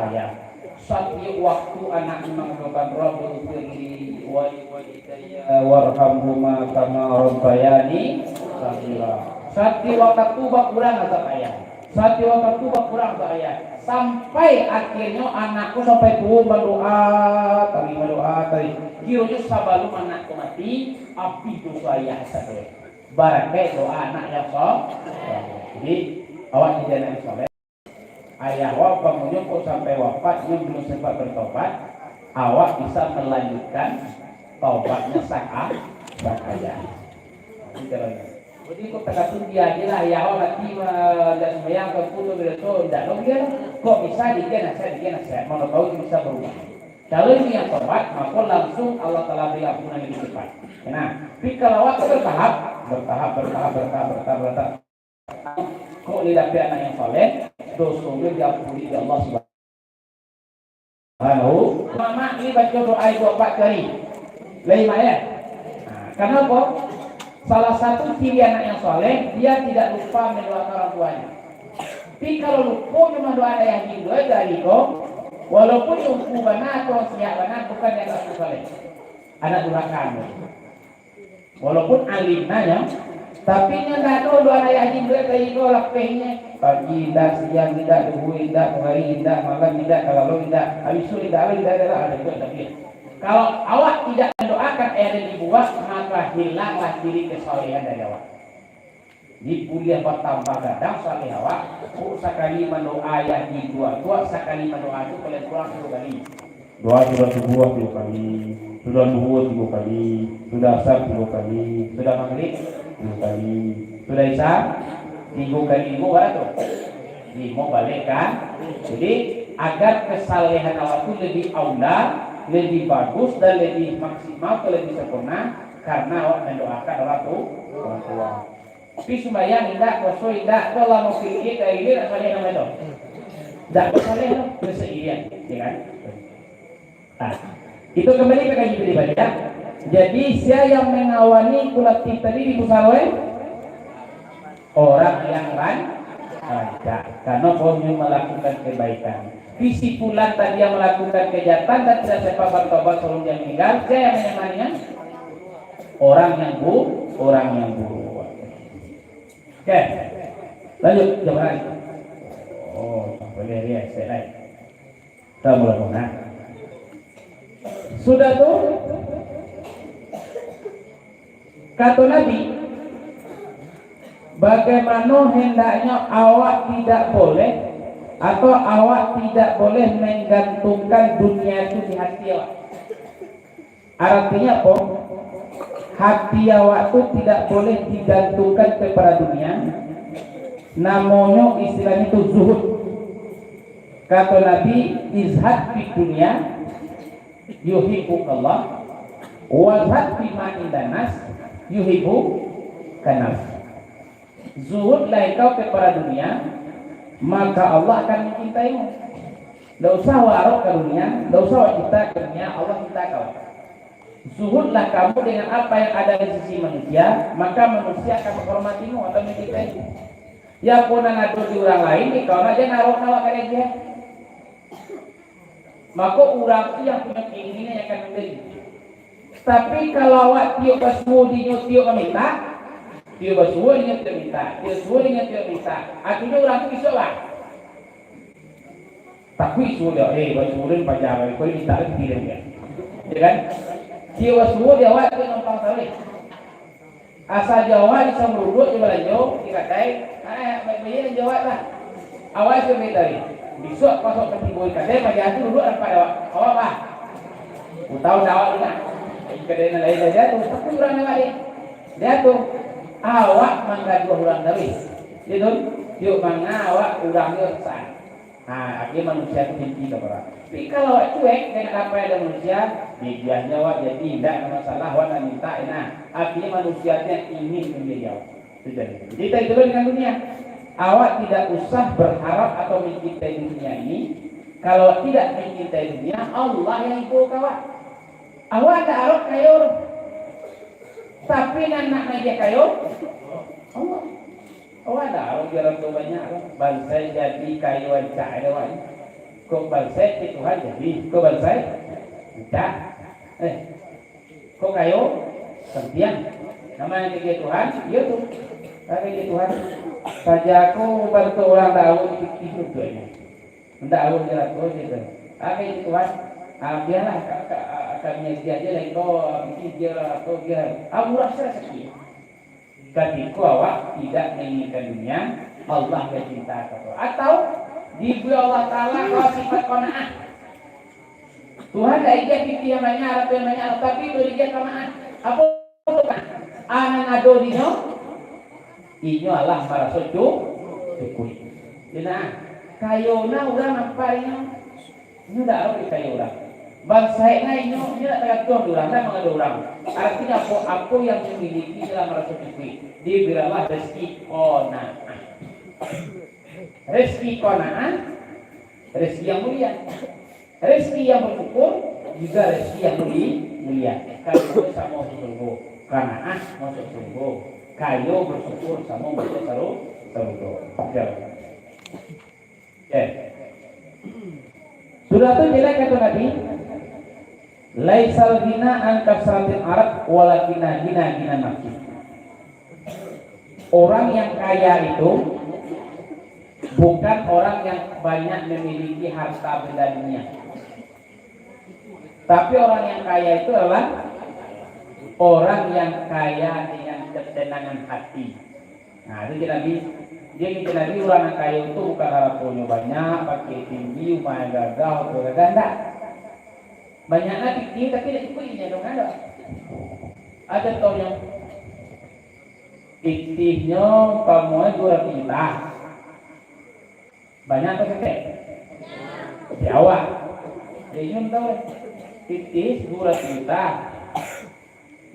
ayah. Satiok waktu anak mangadokan, "Rabbighfirli wa liwalidayya warhamhuma kama rabbayani shaghira." Satiok waktu bakurang azab ayah. Satiok waktu bakurang azab ayah. Sampai akhirnyo anak ko sampai tuo badoa, tadi badoa, tadi. Kironyo sabalum anak ko mati, abih doso ayah sadonyo. Barakaik doa anak yang so-, jadi, awak jadi anak yang soleh. Ayah awak, bangunnyo kok sampai wafat, nyo belum sempat bertobat, awak bisa melanjutkan taubatnya sang a-, sang ayah. Itu caranya. Jadi, kok takatun dia aja lah, ayah awak mati, ma-, ndak sembahyang, ke pun, tu, tu, ndak, lo, dia, kok bisa, dikit nasihat, dikit nasihat, mana tahu bisa berubah. Kalau ini yang tobat, maka langsung Allah Taala beri ampunan lebih cepat. Nah, tapi kalau awak tu bertahap, bertahap, bertahap, bertahap, bertahap, bertahap. Kok dia dapek anak yang soleh, dosonyo diampuni dek Allah Subhanahu. Mamak ni baca doa itu empat kali. Lai mak, ya? Nah, kenapa? Salah satu ciri anak yang soleh, dia tidak lupa mendoakan orang tuanya. Tapi kalau lupo cuma doa ayah jindo dari ko, walaupun lupo bana atau siap bana, bukan dia tak soleh. Anak duraka. Walaupun alim nyo, tapi nyo ndak ado doa ayah jindo dari ko lapehnyo. Pagi indak, siang indak, duhur indak, hari indak, malam indak, kalau indak, habis tu indak, indak, indak, ada juga tapi. Kalau awak tidak mendoakan ayah dan ibu awak, maka hilanglah ciri kesolehan dari awak. Jadi, buliah batambah gadang saleh awak, kok sakali mandoa ayah di dua tuak, sakali mandoa tu paling kurang tigo kali. Doa sudah subuah tigo kali, sudah luhur tigo kali, sudah asar tigo kali, sudah magrib tigo kali, sudah isya tigo kali, limo bara tu? Limo baleh kan? Jadi, agar kesalehan awak tu lebih aula, lebih bagus, dan lebih maksimal, atau lebih sempurna, karena awak mendoakan orang tu, orang tua. Tapi sumbayang indak, puaso indak, tu lah mau fikir dari ini nak saleh nama tu. Indak saleh tu, kesedihan, ya kan? Nah, itu kembali ke kaji pribadi, ya. Jadi, sia yang mengawani kolektif tadi di pusaro, eh? Orang yang ran-, rancak. Karena kaumnya melakukan kebaikan. Tapi si fulan tadi yang melakukan kejahatan dan tidak sempat bertobat sebelum dia meninggal, sia yang menyamaninya? Orang yang bu-, orang yang buruk. Oke. Lanjut, jamaah. Oh, boleh dia, saya naik. Kita mulai, nah. Sudah tu, kato Nabi, bagaimana hendaknya awak tidak boleh, atau awak tidak boleh menggantungkan dunia itu di hati awak. Artinya apo? Hati awak tu tidak boleh digantungkan kepada dunia. Namonyo istilahnyo tu zuhud. Kato Nabi, "Izhad fid dunya yuhibbukallah, wazhad fima indan nas yuhibbukan nas." Zuhudlah engkau kepada dunia, maka Allah akan mencintaimu. Ndak usah awak arok ka dunia, ndak usah awak cinta ka dunia, Allah cinta ka awak. Zuhudlah kamu dengan apa yang ada di sisi manusia, maka manusia akan menghormatimu atau mencintaimu. Yo, apo nan ado di urang lain, di kau nak jan arok awak ka dia. Mako, urang tu yang punyo keinginan yang akan mambari. Tapi, kalau awak tiok basuo dinyo tiok mamintak, tiok basuo dinyo tiok mintak, tiok suo dinyo tiok mintak, artinyo urang tu bisuak lah. Takuik suo dia, eh, basuo den paja, kau mintak lagi dia. Ya kan? Tiok basuo di awak tu numpang saweh. Asa jo awak bisa maruduak jo balanjo di kadai, ah, bayia jo awak lah. Awak sudah mintak tadi. Bisuak pas awak tibo di kadai, paja tu duduak nampak dek awak. Awak bah. Utau dek awak tu lah. Di kadai nan lain sajo tu, tapi urang awak deh. Dia tu, awak manggaduah urang tadi. Dia tu, yuk manga awak urang dia sah. Ha, akhirnya manusia tu benci ka urang. Tapi kalau awak cuek dengan apa yang ada manusia, bibiahnyo awak jadi indak ada masalah, awak nak mintak, nah. Akhirnya manusia tu ingin menjadi awak. Itu jadi. Jadi, kita itu dengan dunia. Awak tidak usah berharap atau mencintai dunia ini. Kalau tidak mencintai dunia, Allah yang ibo ka awak. Awak tak arok kayo. Tapi nan nak nagiah kayo, Allah. Awak dak tahu jo arato banyak tu. Bansaik jadi kayo rancak ado awak ni. Kok bansaik ka Tuhan jadi, kok bansaik rancak. Eh, kok kayo santiang. Namo nan dikasih Tuhan, iyo tu. Tapi di Tuhan, paja ko bantuak urang tahu dipikir tu. Ndak tahu jo arato tu. Tapi di Tuhan, ah, bialah ka, ka, kami agiah je lah, kau pikir je lah, kau biar. Ah, murah sajo sakik. Katiko awak tidak menginginkan dunia, Allah yang cinta ka awak. Atau diberi Allah Taala kawa sifat qanaah. Tuhan dak agiah pitih yang banyak, arato yang banyak, tapi beri agiah qanaah. Apo tu kan? Anan ado dinyo, inyo alah maraso cu-, cukuik. Yo nah, kayo nah urang nampak inyo. Inyo dak arok dikayo urang. Bansaik nah inyo, inyo dak tagantuang di urang, dak mangado urang. Artinyo apo? Apo yang dimiliki dalam maraso cukuik. Diberilah rezeki qanaah. Rezeki qanaah, rezeki yang mulia. Rezeki yang bersyukur juga rezeki yang muli-, mulia. Kayo samo masuak surgo, qanaah masuak surgo. Kayo bersyukur samo masuak saru-, surgo. Oke. Sudah tu jaleh kato Nabi, "Laisal ghina an kasratil arad, walakinal ghina ghinan nafsi." Orang yang kaya itu bukan orang yang banyak memiliki harta benda dunia. Tapi orang yang kaya itu adalah orang yang kaya dengan ketenangan hati. Nah, itu kecek Nabi. Dia kecek Nabi, urang nan kayo tu bukan aratonyo banyak, pakaian tinggi, rumah yang gagah, oto gagah, ndak. Banyak lah pitih, tapi ndak cukuik inyo tu, kan, ndak? Ado contohnyo. Pitihnyo umpamonyo duo ratuih juta. Banyak atau saketek? Di awak. Jadi, nyo tahu, pitih duo ratuih juta.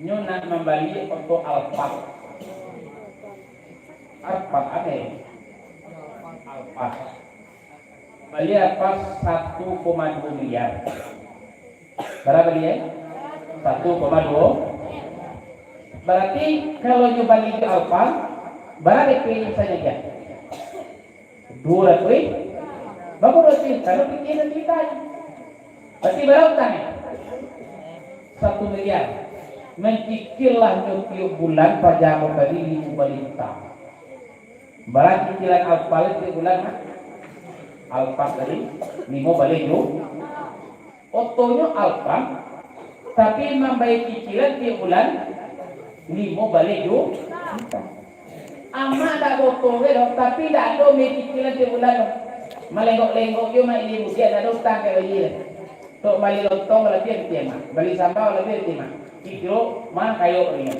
Nyo nak mambali oto Alphard. Alphard ado. Alphard. Bali Alphard satu koma duo miliar. Bara bali, eh? Satu koma duo. Berarti, kalau nyo bali jo Alphard, bara D P misalnyo, Kian? Duo ratuih. Bara duo ratuih? Karano pitih nan cito. Berarti bara utang, eh? Satu miliar. Mancicil lah nyo tiok bulan, paja ko tadi limo bali utang. Bara cicilan Alphard tiok bulan, ha? Alphard tadi, limo bali juta. Otonyo Alphard, tapi mambayia cicilan tiok bulan, limo bali juta. Amak dak baoto doh, tapi dak ado mambayia cicilan tiok bulan doh. Malenggok-lenggok juo mak, ilia mudiak, dak ado utang ka baiak. Tok bali lontong labiah pitih amak, bali samba labiah pitih amak. Kiro ma kayo inyo.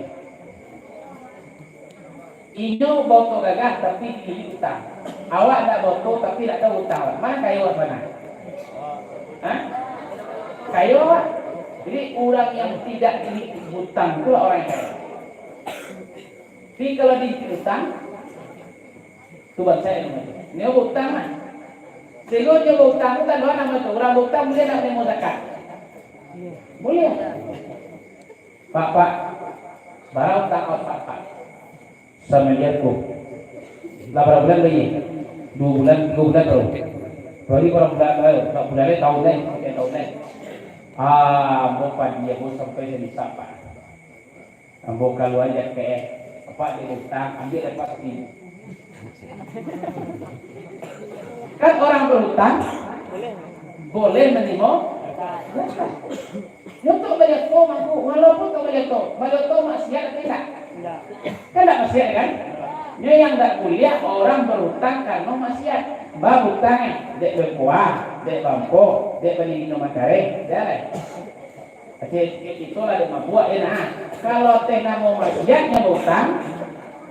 Inyo baoto gagah, tapi dililit utang. Awak dak baoto, tapi dak tahu utang awak. Ma kayo awak sabananyo? Hah? Kayo awak. Jadi, urang yang tidak dililit utang tu lah urang yang kayo. Tapi kalau dililit utang, tu bansaik namonyo. Nyo utang lah. Eloknyo bautang tu kan doa nama tu. Urang bautang buliah ndak manarimo zakat? Buliah. Pak, Pak, bara utang awak, Pak, Pak? Samiliar ko. Lah bara bulan lai? Duo bulan, tigo bulan baru. Baru bara bulan, baru bara bulan lai, taun lai, tigo taun lai. Ah, ambo padi ambo sampai sadisap, Pak. Ambo kalua jakek, Pak, dek utang, ambiak dek Pak sapiyu. Kan orang berutang boleh manarimo zakat. Yo, tu baliak tu mangko, walaupun tu baliak tu, baliak tu maksiat atau indak? Kan indak maksiat, kan? Nyo yang indak buliah orang berutang karano maksiat. Barutang, eh, dek bengkoa, dek bampo, dek bali minum makareh, dah. Kecil-kecil itulah dek mabuak, ya, nah. Kalau teh namo maksiat nyo utang,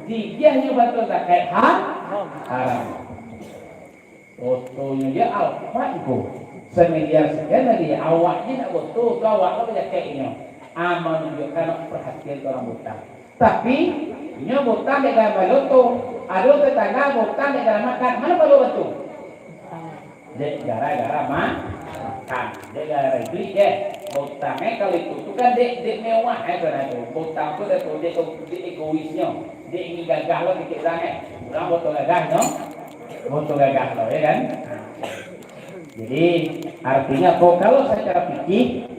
digiahnyo bantuan zakat, ha? Haram. Fotonyo je Alphard ko. Samiliar sakian lagi, awaknyo nak foto, tu awak tu bajakek inyo. Ah, manunjuakkan nak parhatian ka urang butang. Tapi, inyo butang dek gaya baloto. Ado tetangga butang dek gaya makan. Mano parlu bantu? Dek gara-gara ma-, makan. Dek gara-gara duit je. Butang, eh, kalau itu tu kan dek, dek mewah, eh, tu nah tu. Butang tu dek, dek, dek egoisnyo. Dek ingin gagah lo dikit urang, eh. Urang foto gagahnyo, foto gagah lo, ya kan? Jadi, artinya apa? Kalau secara fikih,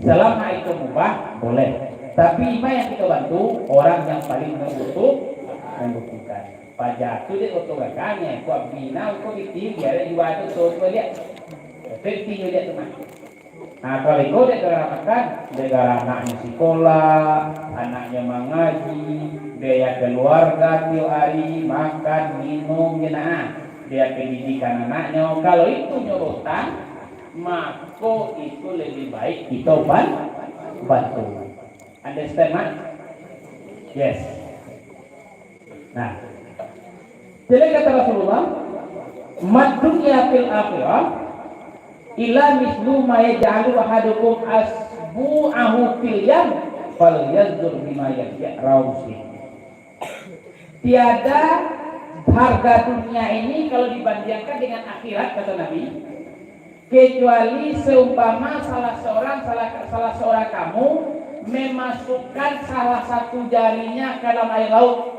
selama itu mubah, boleh. Tapi, ima yang kita bantu, orang yang paling membutuh-, membutuhkan. Paja tu dek foto gagahnyo, kuat bina, kuat bikin, biar dia jual tu, tu, tu, dia. Penting dia tu, mah. Nah, kalau iko dek gara makan, dek gara anaknyo sikolah, anaknyo mangaji, biaya keluarga tiok ari, makan, minum, je nah, biaya pendidikan anaknyo. Kalau itu nyo utang, mako itu lebih baik kito ban-, bantu. Understand, Mak? Yes. Nah, jadi kata Rasulullah, "Mad dunya fil akhirah illa mislu ma yaj'alu ahadukum asbu'ahu fil yam, falyanzur bima yarji'." Rawahu Muslim. Tiada harga dunia ini kalau dibandingkan dengan akhirat, kata Nabi, kecuali seumpama salah seorang, salah, salah seorang kamu memasukkan salah satu jarinya ke dalam air laut.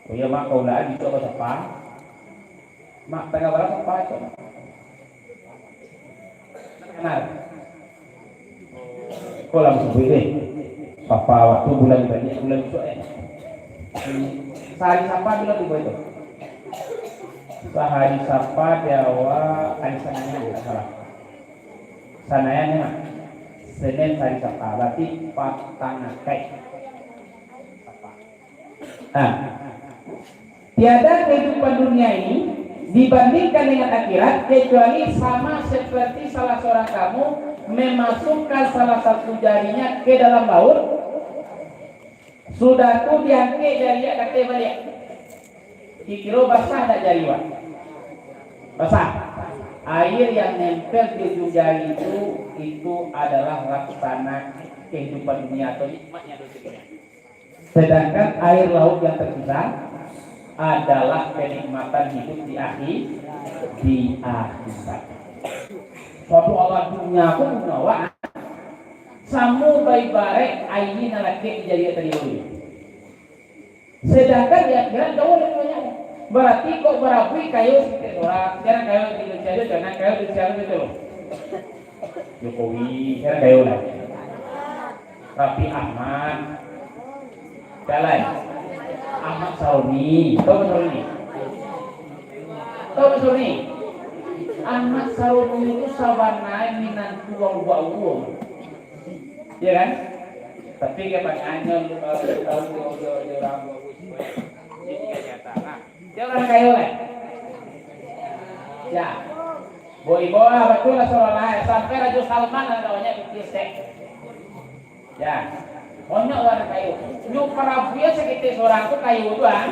Oh iya, Mak, kau lah bisa basapa. Mak, tanggal bara sapa, Cok? Kenal? Ko lah musuh deh. Sapa waktu bulan banyak, bulan besok, eh. Sahari sapa bulan tu itu? Sahari sapa di awal hari Senin, tidak salah. Senin, ya, Mak? Senin sahari sapa, berarti patang akai. Sapa? Nah, tiada kehidupan dunia ini dibandingkan dengan akhirat, kecuali sama seperti salah seorang kamu memasukkan salah satu jarinya ke dalam laut, sudah tu diangkek jari ka ateh baliak. Kiro-kiro basah tak jari, Wak? Basah. Air yang nempel di ujung jari itu, itu adalah laksana kehidupan dunia atau nikmatnya dunia. Sedangkan air laut yang tersisa adalah kenikmatan hidup di akhi-, di akhirat. Suatu Allah dunia pun mengawak samo baibarat aia nan lakek di jari tadi dulu. Sedangkan di akhirat jauh lebih banyak. Berarti kok barabui kayo saketek surang, sekarang kayo di Indonesia, sekarang kayo di Indonesia, betul? Jokowi, siapa kayo lah? Raffi Ahmad. Siapa lai? Ahmad Saroni. Tahu Ahmad Saroni? Tahu Ahmad Saroni? Ahmad Saroni itu sabananyo minantu urang Lubak Ulu. Iya kan? Tapi kebanyakan tahu jo, jo, jo urang Lubak Ulu. Jadi, tiga nyata. Nah, dia urang kayo lai. Ya. Bo ibo lah, batua lah surang lah. Sampai Raja Salman lah kawannya B T S teh. Ya. Monyok urang kayo. Nyo parabuian saketek surang tu kayo tu, ah.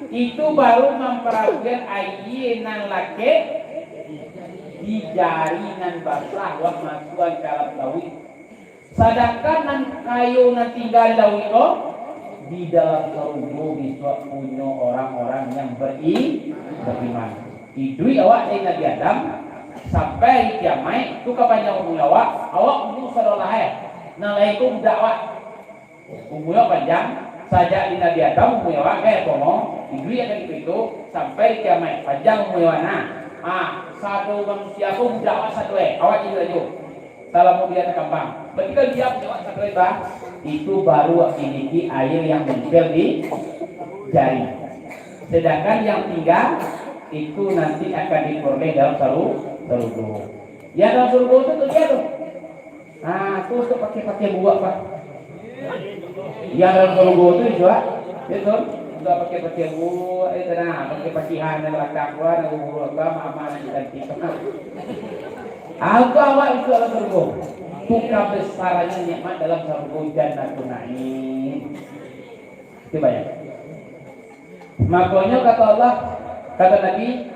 Itu baru mamparabuian aia nan lakek di jari nan basah, wak masuak ka dalam lauik. Sadangkan nan kayo nan tingga di lauik ko, di dalam sarugo bisuak punyo orang-orang yang beri-, beriman. Iduik awak dari Nabi Adam sampai di kiamaik, tu ka panjang umua awak, awak umua sadolah eh. Nan lain tu budak awak. Umua awak panjang, sajak di Nabi Adam umua awak, eh, komo, iduik akan itu, sampai di kiamaik, panjang umua awak nah. Ha, sado manusia ko budak awak sado eh, awak iduik ajo. Salamo dia takambang. Berarti kan dia punya awak sado eh, bah, itu baru awak miliki air yang menempel di jari. Sedangkan yang tinggal itu nanti akan diperoleh dalam saru-, sarugo. Ya, dalam sarugo tu, tu dia tu. Nah, tu untuk pakai-pakai buak, Pak. Ya, dalam sarugo tu juga. Ya, tu. Untuk pakai-pakai buak, itu nah, pakai pakihan yang lakak, Pak, nak buak, Pak, mama nak diganti. Ah, tu awak itu dalam sarugo. Tu kabesarannya nikmat dalam sarugo, Jannatun Naim. Itu banyak. Makonyo kata Allah, kata Nabi,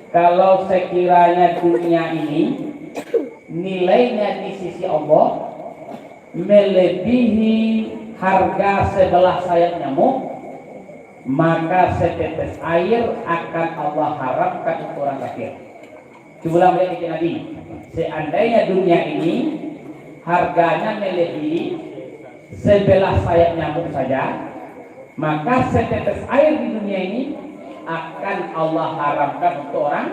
kalau sekiranya dunia ini nilainya di sisi Allah melebihi harga sebelah sayap nyamuk, maka setetes air akan Allah haramkan untuk orang kafir. Cubo ulang baliak dikit Nabi. Seandainya dunia ini harganya melebihi sebelah sayap nyamuk saja, maka setetes air di dunia ini akan Allah haramkan untuk orang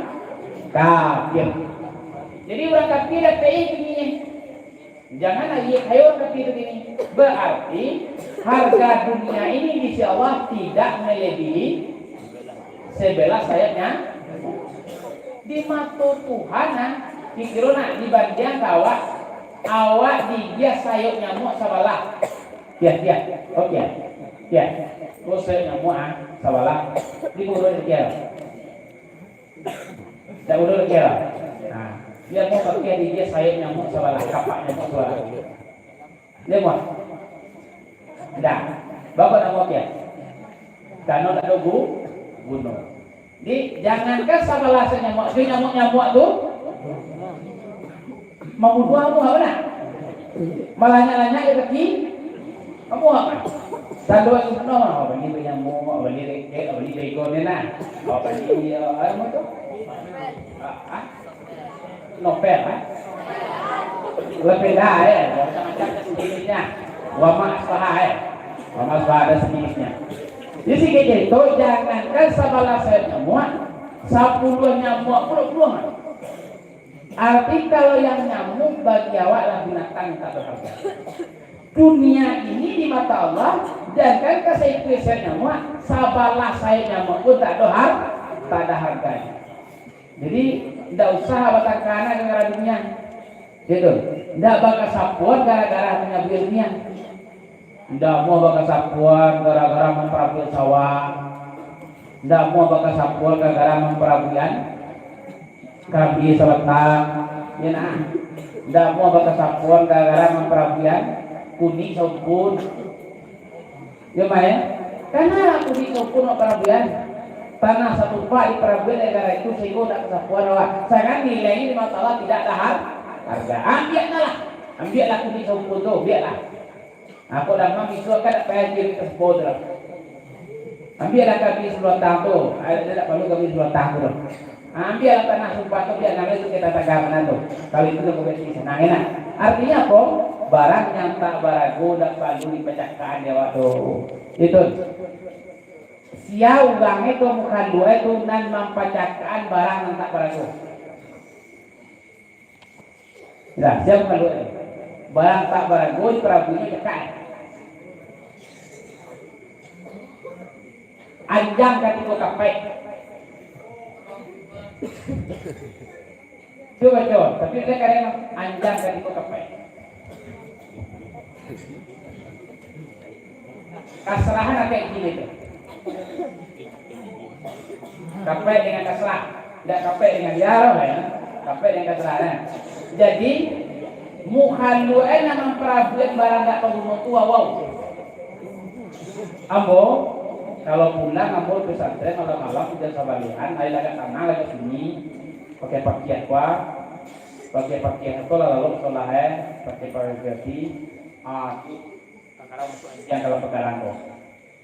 kafir. Jadi orang kafir dak tahu dunia. Jangan lagi khayon tapi itu gini. Berarti harga dunia ini di sisi Allah tidak melebihi sebelah sayapnya. Di mato Tuhan nah, pikir nak dibandiang ka awak, awak digiah sayok nyamuk sabalah. Tiah, tiah. Oke. Tiah. Oh, sayok nyamuk ah, sabalah. Di mulut dia. Dak udah lagi lah. Nah, dia mau pakai di dia sayap nyamuk sabalah, kapak nyamuk sabalah. Dia mau? Dah. Bapak nak mau pakai? Karena tak ada gu-, guna. Jadi, jangankan sabalah sayap nyamuk, si nyamuk-nyamuk tu mambunuah kamu, apa nak? Malanyak-lanyak je kaki, kamu apa? Tanduan tu penuh, apa ni, banyamuk, apa ni, rekek, apa ni, begon ni nah. Apa ni, eh, apa nama tu? Ah, ah? Novel, eh? Lepeda, eh? Macam-macam sejenisnya. Wama asbaha, eh? Wama asbaha ada sejenisnya. Jadi, kayak gitu, jangankan sabalah sayap nyamuk, sapuluah nyamuk pun puluah. Arti kalau yang nyamuk bagi awak lah binatang yang tak berharga. Dunia ini di mata Allah, jangan ka saikua sayap nyamuk, sabalah sayap nyamuk pun tak ada har-, tak ada harganya. Jadi, ndak usah batangka gara-gara dunia. Gitu. Ndak bakasapuan gara-gara punyo dunia. Indak amuah bakasapuan gara-gara mamparabuikan sawah. Indak amuah bakasapuan gara-gara mamparabuikan karambia sabatang. Yo nah. Indak amuah bakasapuan gara-gara mamparabuikan kunik saumpun. Yo mah, yo. Karano kunik saumpun nak parabuikan. Tanah satumpah diparabuikan gara-gara itu, sahinggo indak kasapuan awak. Sakarang nilai di mata Allah tidak ada har-, harga. Ambiaklah. Ambiaklah kunik saumpun tu, ambiaklah. Nah, kok damam isuak kan dak payah cari tersebut tu lah. Ambiaklah kami sebatang tu. Ai, dak paralu kami sebatang tu lah. Ambiaklah tanah sumpah tu, biak nan lain tu kita tagakan tu. Kalau itu dah berarti senang, enak. Artinya apa? Barang yang tak barago dak paralu dipacakakan di awak tu. Itu. Sia urang itu mukhaluak itu nan mampacakakan barang nan tak barago. Lah, sia mukhaluak tu. Barang tak barago, diparabuikan cakak. Anjang katiko kapek. Cubo, cubo. Tapi dia kadang anjang katiko kapek. Kasrahan agak gini tu. Kapek dengan kasrah. Ndak kapek dengan diaro, ya. Kapek dengan kasrah, nah. Jadi, mukhaluak nan mamparabuikan barang dak baguno tu awau. Ambo, kalau pulang ambo pesantren malam-malam, hujan sabalihan, aia agak tanang, agak sunyi, pakai pakiah kuah, pakai pakiah apo lah, lalu solah, eh, pakai pakai ganti, ah, tu, kadang-kadang masuk anjiang kalau pagarang ko.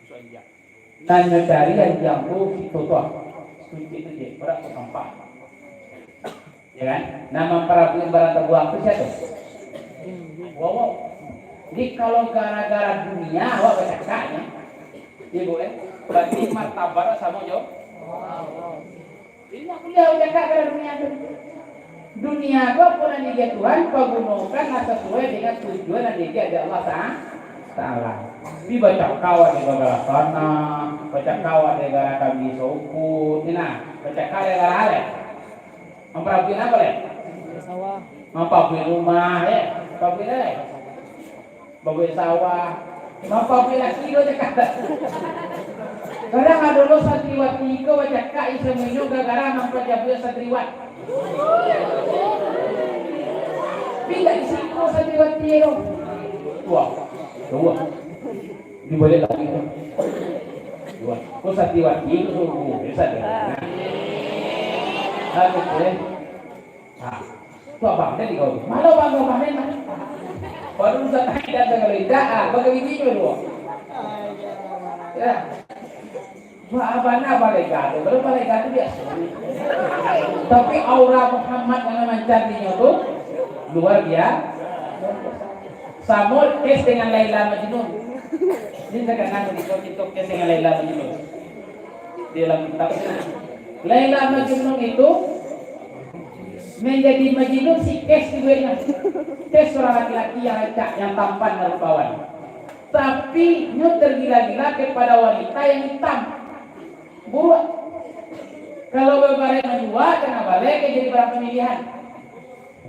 Masuk anjiang. Nan nyo cari anjiang tu situ tu. Tuncik-tuncik, berat tu sampah. Ya kan? Nah, mamparabuik barang tabuang tu sia tu? Wawo. Jadi, kalau gara-gara dunia, awak bacakak ni, ibu, eh, berarti martabat samo jo. Jadi, ndak buliah bacakak gara-gara dunia tu. Dunia tu apo nan diagiah Tuhan, pagunokanlah sasuai dengan tujuan nan diagiah dek Allah Ta-, Taala. Tapi bacakak awak dek gara-gara tanah, bacakak awak dek gara-gara kami saukut, ni nah, bacakak dek gara-gara alai. Mamparabuik apo lai? Sawah. Mamparabuik rumah, eh. Mamparabuik lai. Babuik sawah. Mamparabuik laki ko cakak. Kadang ado lo santriwati ko bacakak, isi munyo gara-gara mampajabuik santriwat. Bila isi ko santriwati ko. Wah, wah. Di baliak lagi tu. Wah, ko santriwati tu suruh, biasa deh. Nah. Aku tu, eh. Ha. Tu abang tadi kau tu. Malu bangga panen lah. Baru usah tanya dah kalau indak, ah, bagi bini tu dulu. Ya. Wah, abang nak balik gaduh. Kalau balik gaduh biasa. Tapi aura Muhammad yang mancar di nyo tu luar biasa. Samo kes dengan Laila Majnun. Ini terkenal di situ kes dengan Laila Majnun. Di dalam kitab. Laila Majnun itu menjadi Majnun si kes dibueknyo. Kes seorang laki-laki yang rancak, yang tampan dan rupawan. Tapi nyo tergila-gila kepada wanita yang hitam. Buruak. Kalau babarai manjua, kena balai ka jadi barang pamilihan.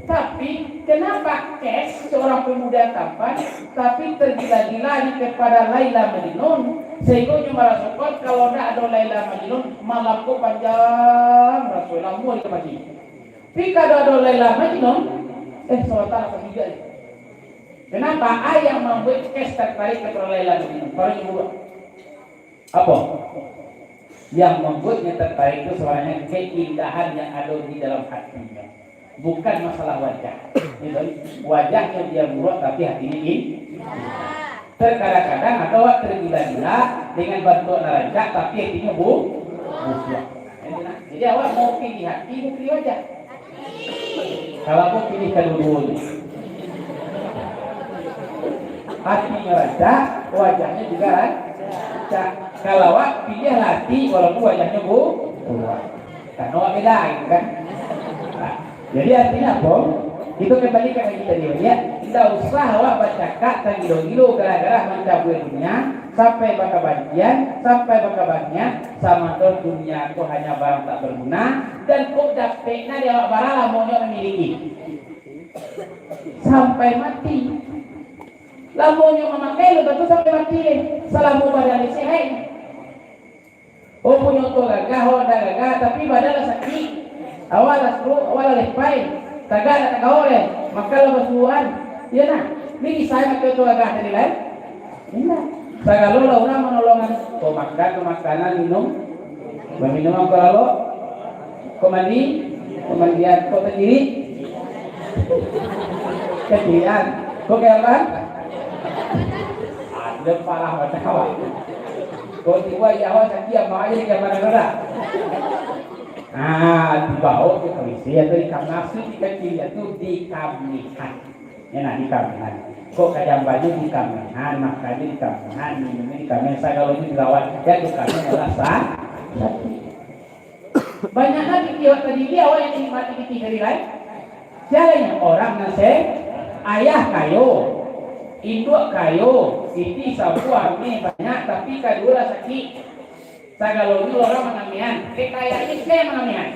Tapi, kenapa kes seorang pemuda tampan, tapi tergila-gila ni kepada Laila Majnun, sehingga nyo marasokan kalau ndak ado Laila Majnun, malam ko panjang raso lamo di kamari. Tapi kalau ado Laila Majnun, eh, sawatah apa tiga ni. Kenapa? Ah, yang membuat kes tertarik kepada Laila Majnun, baru nyo buruak. Apo? Yang membuatnya tertarik itu sebenarnya keindahan yang ada di dalam hatinya. Bukan masalah wajah. Gitu. Wajahnya dia buruk, tapi hatinya in-, terkadang-kadang ada awak tergila-gila dengan bentuk nan rancak, tapi hatinya bu-, busuk. Jadi awak mau pilih hati, mau pilih wajah. Kalau aku pilih kaduo-duonyo. Hatinyo rancak, wajahnyo juga rancak. Kalau awak pilihlah hati, walaupun wajahnyo bu-, buruak. Karena awak beda, gitu kan. Nah, jadi artinya apa? Itu kembali ka ngaji tadi, ya. Tidak usah awak bacakak tagilo-gilo gara-gara mancabuik dunia, sampai bakabancian, sampai bakabancian, samantaro dunia tu hanya barang tak berguna, dan kok dapek nan dek awak bara lamonyo mamiliki. Sampai mati. Lamonyo mamakai, lalu tu sampai mati deh. Salamo badan dek sehat. Oh, punyo tu gagah, oh, ndak gagah, tapi badan lah sakik. Awak lah stroke, awak lah lempai. Tagak ndak tagak deh. Makan lah basuoan. Iyo nah. Ni kisah makai tu gagah tadi lai. Indak. Sagalo lah urang manolongan. Ko makan, ko makanan, minum. Baminuman ko lalok. Ko mandi, ko mandian, ko tacirik. Kacirikan. Ko kayalan. Ada parah macam awak. Ko tibo ayah awak sakik, amak ayah di kamar ado dak? Ah, tibo awak tu kamisi atau di kamar, maksud di kacirikan tu di kamihan. Ya, nah, di kamihan. Kok ka jambanyo di kamihan, makannyo di kamihan, minumnyo di kamihan, sagalonyo dirawat. Ya, di kamihan adalah sa-, sakik. Banyak lagi tiok tadi, dia awak yang nikmati pitih tadi, kan? Sia lai? Orang nan se-, ayah kayo, induak kayo, pitih sabuah, ameh banyak, tapi kaduo lah sakik. Sagalonyo urang mangamihan. Kekayaan sia nan mangamihan?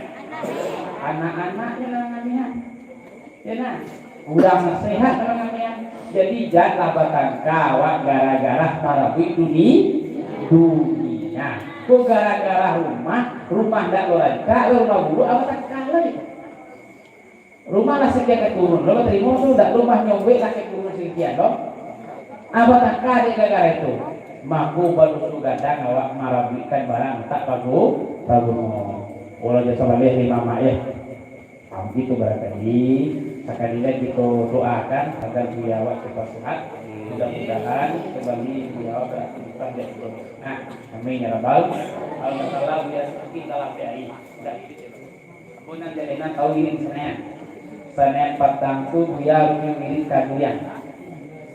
Anak-anaknyo nan mangamihan. Ya nah. Urang sehat nan mangamihan. Jadi, janlah batangka awak gara-gara parabuik duni-, dunia. Ko gara-gara rumah, rumah ndak lo rancak, lo rumah buruak, awak tangka lai. Rumah lah sakian ka turun, lo tarimo tu ndak, rumah nyo buek lah ka turun sakian lo. Awak tangka dek gara-gara itu. Mako badoso gadang awak marabuikkan barang tak pagu-, paguno. Walau jasa baleh limo amak, ya. Nah, begitu barangkali, sakali lai kito doakan agar diri awak cepat sehat. Mudah-mudahan kembali beliau beraktivitas di rumah. Nah, amin ya rabbal. Kalau masalah dia sakit dalam P I, tidak. Ambo nan jadi nan tahu ini di sana. Senin patang tu Buya Rumi wirid ka Buya.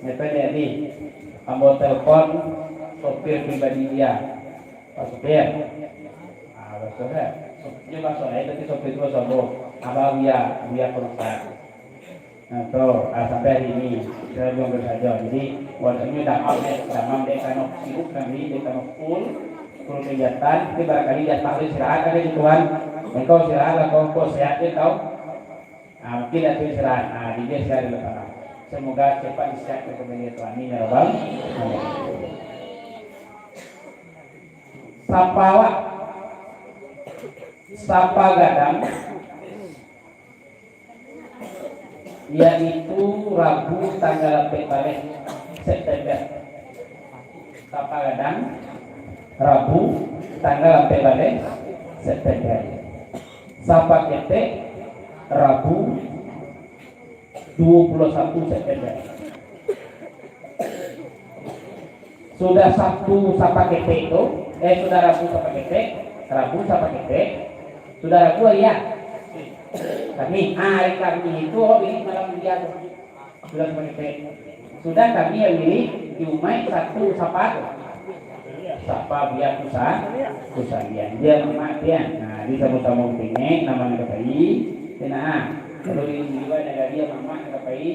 Nyata jadi, ambo telepon sopir pribadi dia. Pak sopir. Ah, Pak sopir. Dia Pak sopir, tapi sopir tu Pak Sobo. Abah Buya, Buya Perusahaan. Nah, tu, ah, sampai hari ini, saya belum bersaja. Jadi, wajahnya dah out deh, damam deh, kano sibuk kami, deh, kano full, full kegiatan, tapi barangkali dia tak istirahat, ada di Tuhan. Engkau istirahat lah, kau, kau sehat deh, kau. Ah, mungkin dia tu istirahat. Ah, di dia sehat dulu, Pak. Semoga cepat disehatkan kembali ya Tuhan. Amin ya Rabbal Alamin. Sapa awak? Sapa gadang? Yaitu Rabu tanggal ampek baleh September. Sapa gadang, Rabu, tanggal ampek baleh September. Sapa ketek, Rabu, duo puluah satu September. Sudah Sabtu sapa ketek tu, eh, sudah Rabu sapa ketek, Rabu sapa ketek, sudah Rabu hari ya. Kami, ah, hari Kami itu, oh, ini malam dia tu. Sudah sapa ketek. Sudah Kami yang diri, di umaik satu sapa tu. Sapa Buya Kusa, Kusalian. Dia mamak dia. Nah, di samo-samo tengek, nama nak katai. Nah, kalau di luar negara dia mamak nak katai.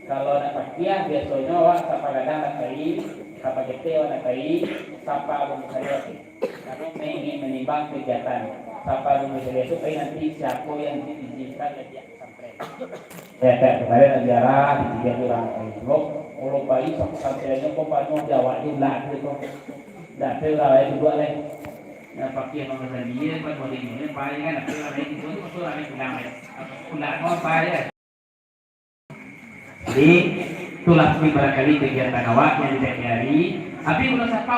Kalau nak pakiah, biasonyo awak sapa gadang nak pai, sapa ketek awak nak pai, sapa abang saliah. Karano ingin menimbang kegiatan. Sapa abang saliah tu pai nanti siapo yang diizinkan dari pihak pesantren. Ya, tak, kemarin nak ziarah, di tiga orang pai. Kalau, kalau pai, sapa santriannyo kok panuah di awak je, lah, gitu. Dah, tu lah, lain dua, lain. Nak pakiah abang saliah, panuah di mana, pai kan, tapi orang lain, itu tu, orang lain pulang, ya. Pulang, mau pai, ya. Jadi, itulah mungkin barangkali kegiatan awak yang tidak diari. Tapi kalau sapa